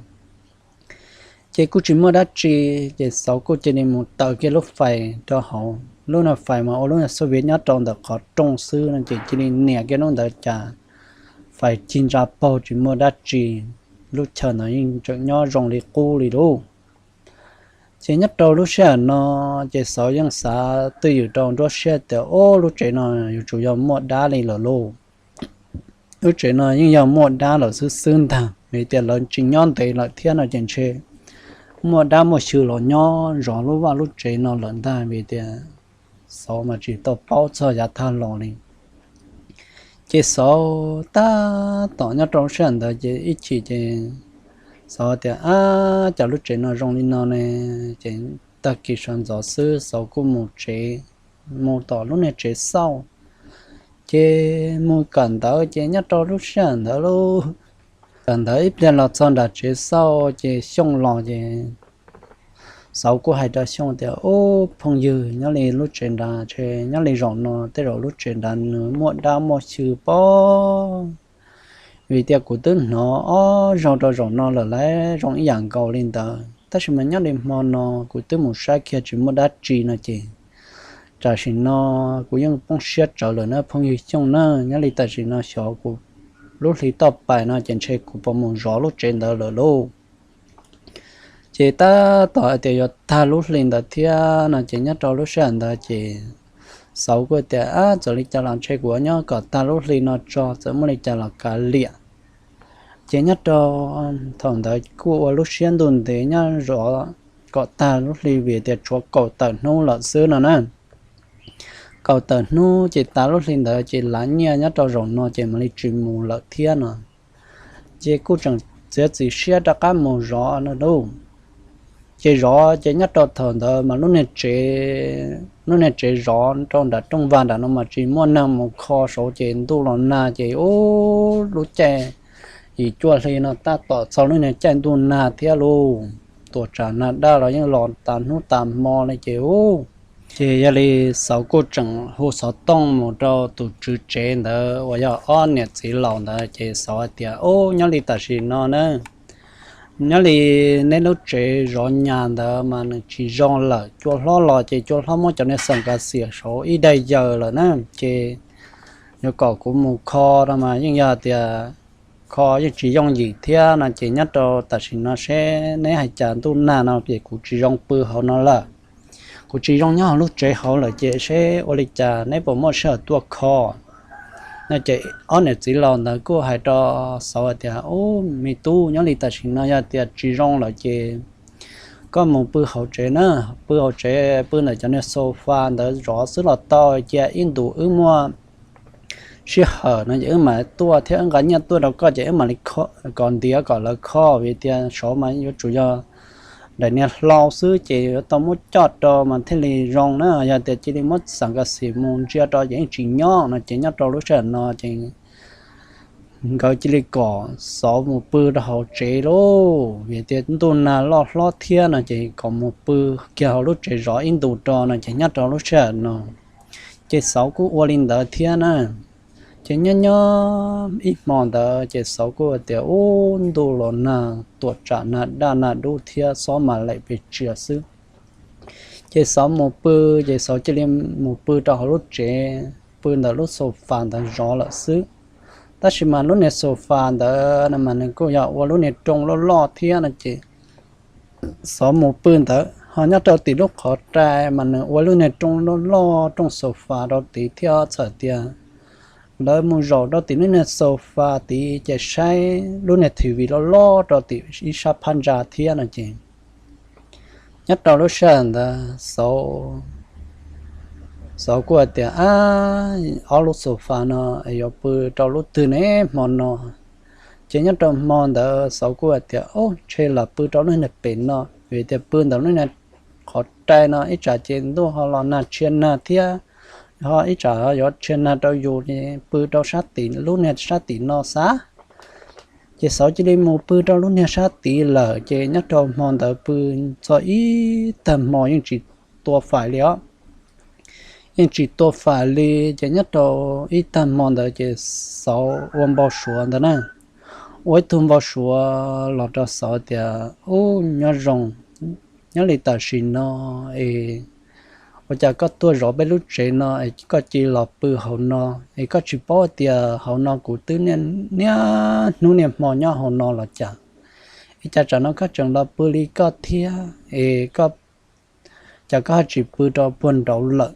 Ces kuj tsis muaj dab tsi, ces Xauv kuj cia li mus taws kiag lub fais rau hauv. Lub no fais mas ua lub xub viv nyob rau ntawm qhov rooj xwb no ces cia li nias kiag lub ntawd cas fais cig ntsa paug tsis muaj dab tsi. Lub chaw ntawd yeej tseem nyob zoo li qub li lauj. Ces nyob rau lub sij hawm no ces Xauv yeej xav twj ywm rau nruab siab tias ub, lub tsev no yuav tsum yog muaj dab li lawm lauj. Lub tsev no yeej yog muaj dab lawm xwb xwb ntag, vim tias lawv tsis nyob ntev lawm thiab no ces ntshe muaj dab muaj xyw los nyob zov lub vaj lub tsev no lawm ntag, vim tias Xauv mas tsis tau paub txog yav tag los li. Ces Xauv tab tom nyob rau lub sij hawm ntawd ces ib chim ces Xauv tias, ab, cas lub tsev no zoo li no ne? Ces tag kis sawv ntxov xwb Xauv kuj mus tsev, mus tom lub niag tsev xauj. Ces mus kawm ntawv ces nyob rau lub sij hawm ntawd lauj, kawm ntawv ib pliag los txog nram tsev xauj ces Xyooj los ces Xauv kuj hais rau Xyooj tias, ub, phooj ywg, nyob li lub tsev nrad, nyob li zaum no tej zaum lub tsev nrad nws muaj dab muaj xyw pob. Vim tias kuv twb hnov ob zaug rau zaum no lawm lawm zoo ib yam nkaus li ntawd, tab sis mas nyob li hmo no kuv twb mus saib kiag tsis muaj dab tsi no ces tam sim no kuv yeej poob siab tsawv lawm na phooj ywg Xyooj na. Nyob li tam sim no xyov kuv lub hli toj pais no ces ntshe kuv puas mus zov lub tsev ntawd lawm lauj. Ces tab tom hais tias yuav tag lub hli ntawd thiab no ces nyob rau lub sij hawm ntawd ces Xauv kuj tias, ab, txawm li cas los ntshe kuv nyob kom tag lub hli no tso, txawm muaj li cas los kav liam. Ces nyob rau thaum ntawd kuj ua lub siab ntuj ntev nyob zov kom tag lub hli vim tias tshuav kaum tawm hnub lawm xwb no na. Kaum tawm hnub ces tas lub hli ntawd ces lav nyiaj nyob rau zaum no ces mam li tsis mus lawm thiab no. Ces kuj tseem txiav txim siab rov qab mus zov no lauj. Ces zov ces nyob rau thaum ntawd mas lub niag tsev, lub niag tsev zov rau nram rooj vag nram no mas tsis muaj neeg mus kho saud ces ntuj los nag ces ub lub caij yim cuaj hli no tab tom txog lub niag caij ntuj nag thiab lauj. Tuam tsam nag daj los yeej los tas hnub tas hmo li ces ub. Ces yog li Xauv kuj tseem hu xov tooj mus rau tus tswv tsev ntawd uas yog ob niam txiv laus ntawd ces Xauv hais tias, ub, nyob li tam sim no na, nyob li neb lub tsev zov nyas ntawd mas nws tsis zoo lawm, cua hlob los ces cua hlob muab cov niag xeem kav xiam saud ib daig yaws lawm na. Ces yuav kom kuv mus kho no mas yeej yog tias kho yeej tsis yooj yim thiab no ces nyob rau tam sim no seb neb hais cas ntuj nag no ces kuv tsis zoo pw hauv no lawm. Kuv tsis zoo nyob hauv lub tsev hauv lawm ces seb ua li cas neb puas muaj sij hawm tuaj kho no ces ob niam txiv laus ntawd kuj hais rau Xauv hais tias, ub, me tub, nyob li tam sim no yog tias tsis zoo lawm ces koj mus pw hauv tsev na, pw hauv tsev pw ntawm cov niag sofa ntawd zov xwb los tau, cia ib ntus wb muaj sij hawm no ces wb mam tuaj thiab wb nqa nyiaj tuaj rau koj ces wb mam li kom ntiav kom lawv kho vim tias saud mas yuav tsum yog daim niag hlau xwb ces yuav tau muab coj rau mas thiaj li zoo na. Yog tias cia li muab xeem kav xiam mus ntsia rau ces yeej tsis nyob no ces nyob rau lub sij hawm no ces nkawd cia li kom Xauv mus pw rau hauv tsev lauj, vim tias ntuj nag loj hlob thiab no ces kom mus pw kiag hauv lub tsev zov ib ntus rau no ces nyob rau lub sij hawm no ces Xauv kuj ua li ntawd thiab na. Ces nyob nyob ib hmo ntawd ces Xauv kuj tias, ub, ntuj los nag tuam tsam nag daj nag dub thiab xob mas laim pes tsawg xwb. Ces Xauv mus pw, ces Xauv cia li mus pw rau hauv lub tsev, pw ntawm lub sofa ntawd zov lawm xwb. Tab sis mas lub niag sofa ntawd no mas nws kuj yog ua lub niag rooj loj loj thiab no ces Xauv mus pw ntawd Ho nyob rau tim lub qhov rai mas nws ua lub niag rooj loj loj, rooj sofa rau tid thiab, txhawm tias lawv mus zaum rau tim lub niag sofa tid ces saib lub niag T V loj loj rau tim ib sab phab ntsa thiab no ces nyob rau lub sij hawm ntawd Xauv, Xauv kuj hais tias, Ab, ob lub sofa no es yuav pw rau lub twg ne hmo no? Ces nyob rau hmo ntawd Xauv kuj hais tias, Ob, ntshe lam pw rau lub niag pem no, vim tias pw ntawm lub niag qhov rai no ib tsam ces ntuj ho los nag tshia nag thiab, ho ib tsam yuav tshia nag rau yus, pw rau sab tim lub niag sab tim no xav. Ces Xauv cia li mus pw rau lub niag sab tid lawm. Ces nyob rau hmo ntawd pw txog ib tag hmo yeej tsis tua fais li os. Yeej tsis tua fais li. Ces nyob rau ib tag hmo ntawd ces Xauv ua npau suav ntawd na, ua ib tug npau suav los rau Xauv tias, Ub, nyob zoo, nyob li tam sim no es ua cas koj tuaj zov peb lub tsev no es koj cia li los pw hauv no, es koj tsis paub tias hauv no kuv twb niaj hnub niaj hmo nyob hauv no los cas? Es cas tsam no koj tseem los pw li koj thiab es koj, cas koj ho tsis pw rau puag nraud lawm?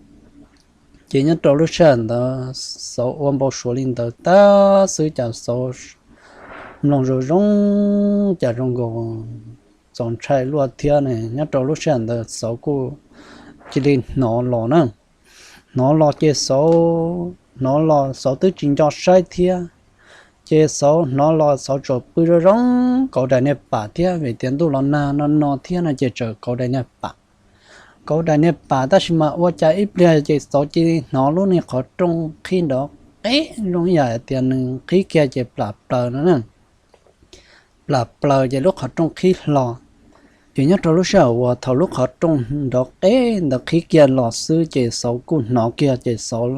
Ces nyob rau lub sij hawm ntawd Xauv ua npau suav li ntawd tag xwb cas Xauv mloog zoo zoo cas zoo nkaus txaus ntshai luaj thiab ne. Nyob rau lub sij hawm ntawd Xauv kuj cia li hnov los na. Hnov los ces Xauv, hnov los Xauv twb tsis nco saib thiab. Ces Xauv hnov los Xauv tsuas pw zoo zoo kauv daim niag pam thiab, vim tias ntuj los nag no no thiab no ces tseem kauv daim niag pam. Kauv daim niag pam tab sis mas ua cas ib pliag ces Xauv cia li hnov lub niag qhov rooj qhib nrov qeb zoo ib yam hais tias nws qhib kiag ces plam plaws no na. Plam plaws ces lub qhov rooj qhib hlo. Ces nyob rau lub sij hawm uas thaum lub qhov rooj nrov qeb ntawd qhib kiag los xwb ces Xauv kuj hnov kiag ces Xauv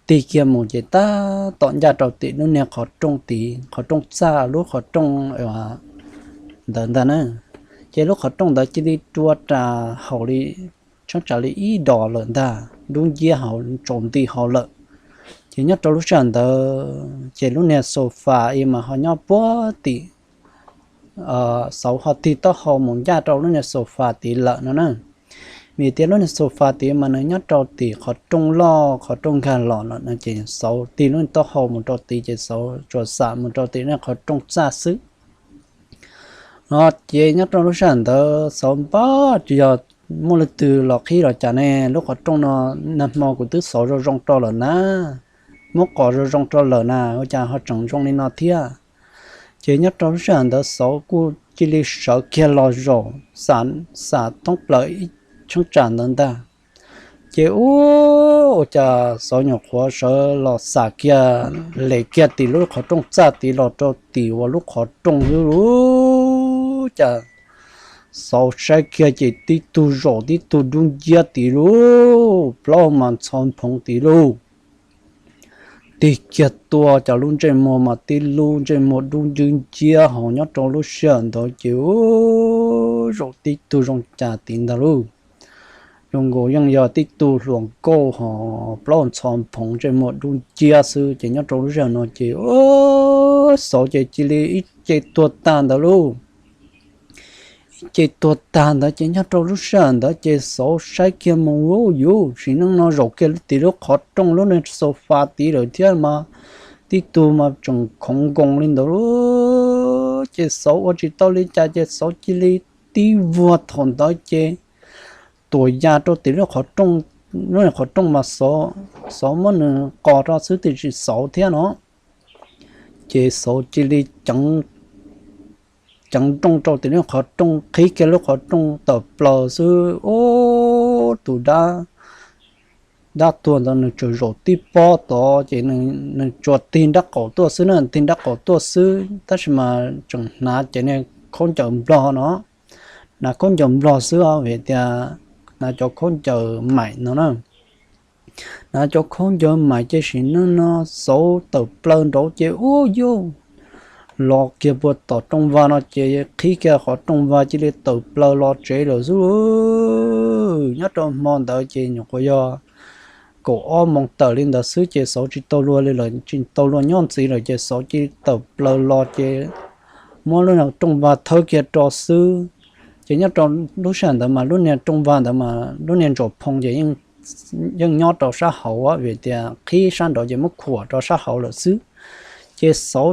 tig kiag mus ces tab tom ncaj rau tim lub niag qhov rooj tid, qhov rooj txaj, lub qhov rooj ntawd ntag na. Ces lub qhov rooj ntawd cia li rua ras hauv li, tshab tsam li ib dos lawm ntag, dub nciab hauv, tsaus nti hauv lawm. Ces nyob rau lub sij hawm ntawd ces lub niag sofa ib mas ho nyob puag tim, Xauv ho tig taub hau mus ncaj rau lub niag sofa tid lawm no na. Vim tias lub niag sofa tid mas nws nyob rau tim qhov rooj loj, qhov rooj nkag los lawm no ces Xauv tig lub niag taub hau mus rau tid ces Xauv tsuas xam mus rau tim lub niag qhov rooj txaj xwb. No ces nyob rau lub sij hawm ntawd Xauv npaj tsis yog muaj leej twg los qhib los cas ne, lub qhov rooj no nag hmo kuv twb xauv zoo zoo rau lawm na, muab qos zoo zoo rau lawm na, ua cas ho tseem zoo li no thiab? Ces nyob rau lub sij hawm ntawd Xauv kuj cia li sawv kiag los zaum, xam thoob plaws ib cheeb tsam ntawd ntag. Ces ua, ua cas Xauv nyuam qhuav sawv los xam kiag, lem kiag tim lub qhov rooj txaj tid los rau tim uas lub qhov rooj xwb lauj, cas Xauv saib kiag ces tib tug zaum tib tug dub nciab tid lauj, plaub mas ntxhov phoov tid lauj. Tig kiag tuaj cov lub ntsej muag mas tib lub ntsej muag dub nciab nciab hos nyob rau lub sij hawm ntawd ces zaum tib tug zoo cas tid ntag lauj. Zoo nkaus yeej yog tib tug hluas nkauj hos plaub ntxhov phoov ntsej muag dub nciab xwb ces nyob rau lub sij hawm no ces Xauv ces cia li ib ce tuag tag ntawd lauj. Ib ce tuag tag ntawd ces nyob rau lub sij hawm ntawd ces Xauv saib kiag mus, Ub, yuv, sim neej no zaum kiag tim lub qhov rooj lub niag sofa tid lawm thiab mas tib tug mas tseem khoov nkoos li ntawd lauj. Ces Xauv ua tsis tau li cas ces Xauv cia li tib vuag thaum ntawd ces tuam ya rau tim lub qhov rooj, lub qhov rooj mas Xauv muab nws qos rau xwb twb tsis xauv thiab no. Ces Xauv cia li ceev nrooj rau tim lub qhov rooj, qhib kiag lub qhov rooj tawm plaws xwb, ub, tus dab, dab tuag ntawd nws tsuas zaum tib pob tod ces nws tsuas tig nrab qaum tuaj xwb na, tig nrab qaum tuaj xwb tab sis mas tseem hnav cov niag khaub ncaws nplog no, hnav khaub ncaws nplog xwb os, vim tias hnav cov khaub ncaws maim no na. Hnav cov khaub ncaws maim ces sim neej no Xauv tawm plaws nraud ces ub yuj, los kiag puag tom rooj vag no ces qhib kiag qhov rooj vag cia li tawm plaws los tsev lawm xwb. Nyob rau hmo ntawd ces nyuam qhuav yog kaum ob moos tawm li ntawd xwb ces Xauv tsis tau luag li lawm, tsis tau luag nyob ntxiv lawm ces Xauv cia li tawm plaws los ces muab lub rooj vag thawb kiag rau xwb. Ces nyob rau lub sij hawm ntawd mas lub niag rooj vag ntawd mas lub niag ntsaum phoo ces yeej nyob rau sab hauv vim tias qhib sab nraud ces muab khuam rau sab hauv lawm xwb. Ces Xauv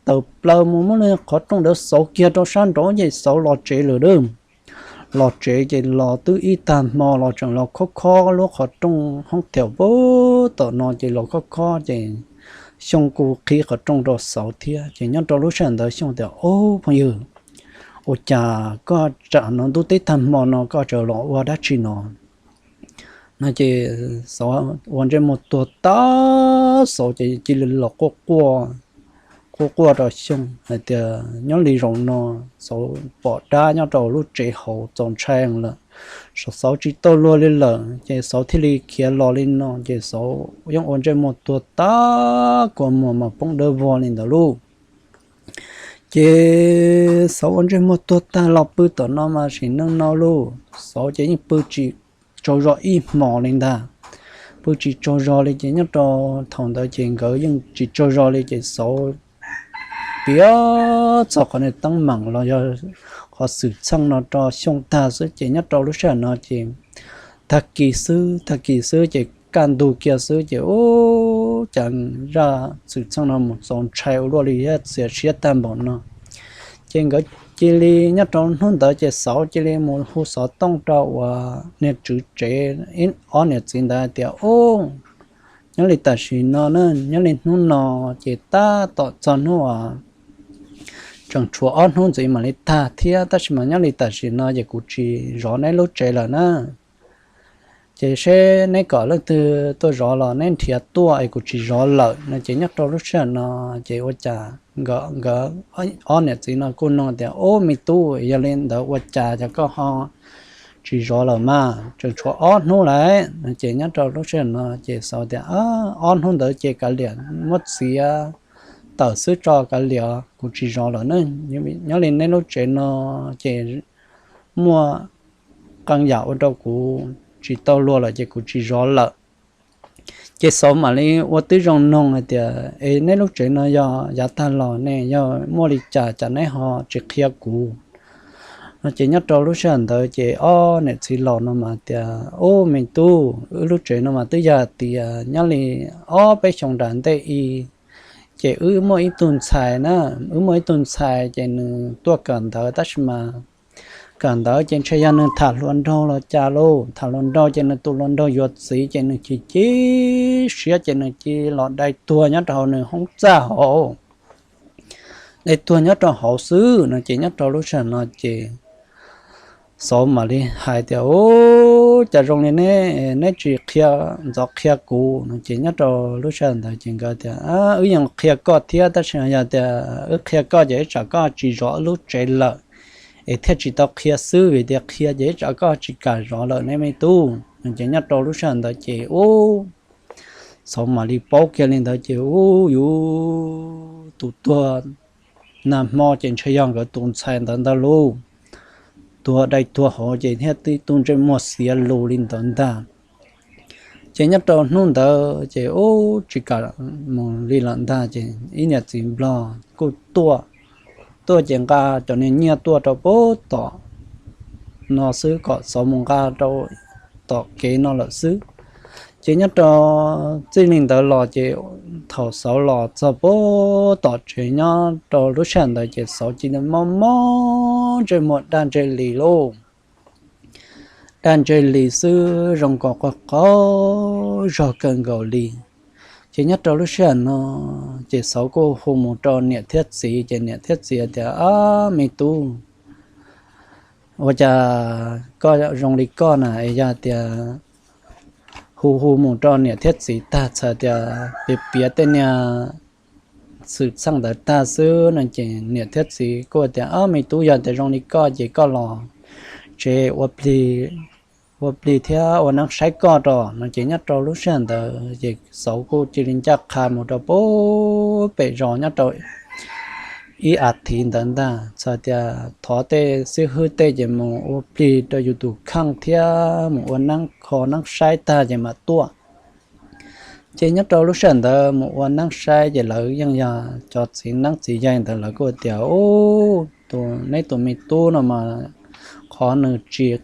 tawm plaws mus muab lub qhov rooj ntawd xauv kiag rau sab nraud ces Xauv los tsev lawm. Los tsev ces los twb ib tag hmo los tseem los khob khob lub qhov rooj hoob thiam pab tom no ces los khob khob ces Xyooj kuj qhib qhov rooj rau Xauv thiab. Ces nyob rau lub sij hawm ntawd Xyooj tias, Ob, phooj ywg, ua cas koj tsam no ntuj teb tag hmo no koj tseem los ua dab tsi no? No ces Xauv ua ntsej muag tuag tag, Xauv ces cia li los quaj quaj, quaj quaj rau Xyooj hais tias nyob li zaum no Xauv pom dab nyob rau lub tsev hauv txaus ntshai lawm, Xauv tsis tau luag li lawm ces Xauv thiaj li khiav los li no ces Xauv yeej ua ntsej muag tuag tag kua muag mas poob dawb vog li ntawd lauj. Ces Xauv ua ntsej muag tuag tag los pw tom no mas sim neej no lauj Xauv ces yeej pw tsis tsaug zog ib hmos li ntag. Pw tsis tsaug zog li ces nyob rau thaum ntawd ces nkawd yeej tsis tsaug zog li ces Xauv piav txog qhov niag teeb meem los yog qhov xwm txheej no rau Xyooj tag xwb ces nyob rau lub sij hawm no ces tag kis xwb tag kis xwb ces kaj ntug kiag xwb ces ub, cas zaj xwm txheej no mus txaus ntshai ua luaj li thiab txias siab tag npaum no. Ces nkawd cia li nyob rau hnub ntawd ces Xauv cia li mus hu xov tooj rau uas niag tswv tsev ob niam txiv ntawd hais tias, Ub, nyob li tam sim no na, nyob li hnub no ces tab tom txog hnub uas tseem tshuav ob hnub ntxiv mam li tag thiab, tab sis mas nyob li tam sim no ces kuv tsis zov neb lub tsev lawm na. Ces seb neb kom leej twg tuaj zov los neb nrhiav tuaj es kuv tsis zov lawm no. Ces nyob rau lub sij hawm no ces ua cas nkawd ob niam txiv no kuj nug tias, Ub, me tub, yog li ntawd ua cas cas koj ho tsis zov lawm mas tseem tshuav ob hnub lawm no? Ces nyob rau lub sij hawm no ces Xauv tias, Ob hnub ntawd ces kav liam, muab txiav tawm xwb tso kav liam, kuv tsis zov lawm ne. Nyob li neb lub tsev no ces muaj qee yam ua rau kuv tsis tau luag lawm ces kuv tsis zov lawm. Ces Xauv mam li ua tib zoo noog hais tias, Es neb lub tsev no yog yav tag los ne, yog muaj li cas cas neb ho tsis qhia kuv? No ces nyob rau lub sij hawm ntawd ces ob niam txiv laus no mas tias, Ub, me tub, wb lub tsev no mas twb yog hais tias nyob li ob peb xyoos nram ntej i ces wb muaj ib tug ntxhais na, wb muaj ib tug ntxhais ces nws tuaj kawm ntawv tab sis mas kawm ntawv ces ntshe yog nws tham hluas nraug los cas lauj, tham hluas nraug ces nws tus hluas nraug yuav txiv ces nws chim chim siab ces nws cia li los dai tuag nyob rau hauv nws hoob txaj hauv, dai tuag nyob rau hauv xwb no. Ces nyob rau lub sij hawm no ces Xauv mam li hais tias, Ub, cas zoo li neb, neb tsis qhia, ntxov qhia kuv no. Ces nyob rau lub sij hawm ntawd ces nkawd tias, Wb yeej qhia koj thiab tab sis yog tias wb qhia koj ces ib tsam koj tsis zov wb lub tsev lawm, es thiaj tsis tau qhia xwb, vim tias qhia ces ib tsam koj tsis kam zov lawm ne me tub no. Ces nyob rau lub sij hawm ntawd ces ub, Xauv mam li paub kiag li ntawd ces ub, yus tus tuag nag hmo ces ntshe yog nkawd tus ntxhais ntawd ntag lauj, tuag dai tuag hauv ces thiaj tib tug ntsej muag xiav lus li ntawd ntag. Ces nyob rau hnub ntawd ces ub, tsis kam mus li lawm ntag ces ib niam txiv nplog kuj tuaj, tuaj ces nqa cov niag nyiaj tuaj rau pem tom no xwb, kom Xauv mus nqa rau tom kev no lawm xwb. Ces nyob rau txij li ntawd los ces thaum Xauv los txog pem tom tsev nyob rau lub sij hawm ntawd ces Xauv cia li mob mob ntsej muag daj ntseg li lauj. Daj ntseg li xwb, zoo nkaus qaug qaug zog kawg nkaus li. Ces nyob rau lub sij hawm no ces Xauv kuj hu mus rau niam thiab txiv ces niam thiab txiv tias, Ab, me tub, ua cas koj zoo li koj na? Es yog tias hu hu mus rau niam thiab txiv tag txhais tias piav piav tej niag xwm txheej ntawd tag xwb no ces niam thiab txiv kuj tias, Ab, me tub, yog tias zoo li koj ces koj los tsev ua plig thiab ua neeb saib koj ros no. Ces nyob rau lub sij hawm ntawd ces Xauv kuj cia li ncaj qha mus rau pem zos nyob rau ib as thiv ntawd ntag, txhais tias thov tej xib hwb tej ces mus ua plig rau yus tus kheej thiab mus ua neeb kho neeb saib tag ces mam tuaj. Ces nyob rau lub sij hawm ntawd mus ua neeb saib ces lawv yeej yog cov txiv neeb txiv yaig ntawd lawv kuj tias, Ub, tus neb tus me tub no mas qhov nws tsis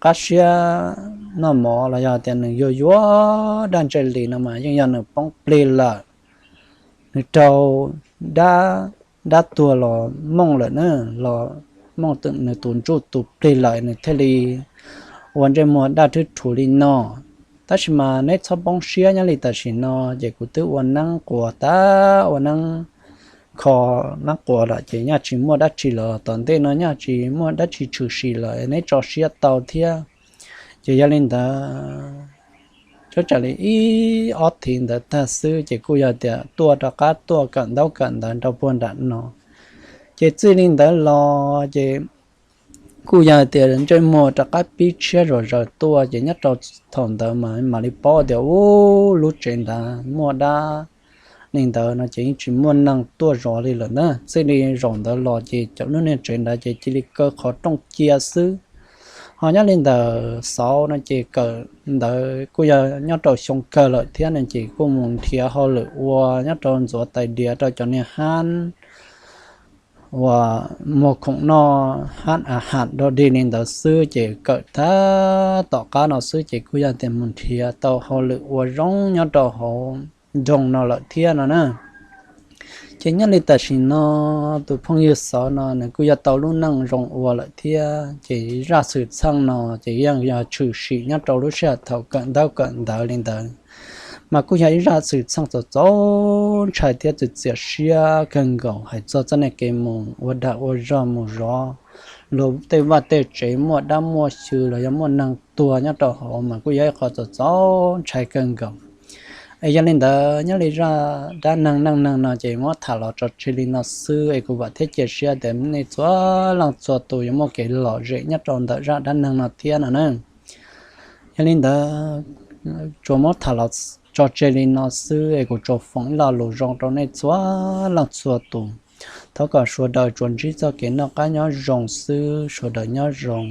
qab siab noj mov los yog tias nws yuag yuag daj ntseg li no mas yeej yog nws poob plig lawm, nws raug dab, dab tuag los mooj lawm na, los mooj nws tus ntsuj tus plig lawm nws thiaj li ua ntsej muag daj rhwb rhuv li no. Tab sis mas neb txhob poob siab, nyob li tam sim no ces kuv twb ua neeb quas tas, ua neeb kho neeb quas lawm ces nyaj tsis muaj dab tsi los tom ntej no nyaj tsis muaj dab tsi tshwm sim lawm, neb tso siab tau thiab. Ces yog li ntawd, txog tsam li ib ob thiv ntawd tag xwb ces kuj yog tias tuaj rov qab tuaj kawm ntaub kawm ntawv rau puag nram no. Ces txij li ntawd los ces kuj yog tias ntsej muag rov qab pib tshiab zom zaws tuaj, ces nyob rau thaum ntawd mas mam li paub tias ub, lub tsev ntawd muaj dab li ntawd no ces yeej tsis muaj neeg tuaj zov li lawm na. Txij li zaum ntawd los ces cov lub niag tsev ntawd ces cia li kaw qhov rooj cia xwb. Ho nyob li ntawm Xauv no ces kawm ntawv kuj yog nyob rau xyoo kawg lawm thiab no ces kuj mus nrhiav hauj lwm ua nyob rau ntxuav tais diav rau cov niag hab uas muag khoom noj, hab a has dog dig li ntawd xwb. Ces kawm tab tom qab no xwb ces kuj yog tias mus nrhiav tau hauj lwm ua zoo nyob rau hauv nroog no lawm thiab no na. Ces nyob li tam sim no tus phooj ywg Xauv no nws kuj yog tau lub neej zoo ua lawm thiab. Ces zaj xwm txheej no ces yeej yog tshwm sim nyob rau lub sij hawm thaum kawm ntaub kawm ntawv li ntawd, mas kuj yog ib zaj xwm txheej txaus txaus ntshai thiab txim txiam siab kawg nkaus hais txog txoj niag kev mus ua dag ua zog mus zov luag tej vaj tej tsev muaj dab muaj xyw los yog muaj neeg tuag nyob rau hauv mas kuj yog ib qho txaus txaus ntshai kawg nkaus. Es yog li ntawd nyob li zaj dab neeg neej neeg no ces muab tham los tso tseg li no xwb es kuv vam thiab cia siab tias nej txhua leej txhua tus yuav muaj kev lom zem nyob rau ntawm zaj dab neeg no thiab no na. Yog li ntawd tsuas muab tham los tso tseg li no xwb es kuv tsuas foom ib lo lus zoo rau nej txhua leej txhua tus. Thov kom sawv daws tsuas ntsib txoj kev noj qab nyob zoo xwb, sawv daws nyob zoo.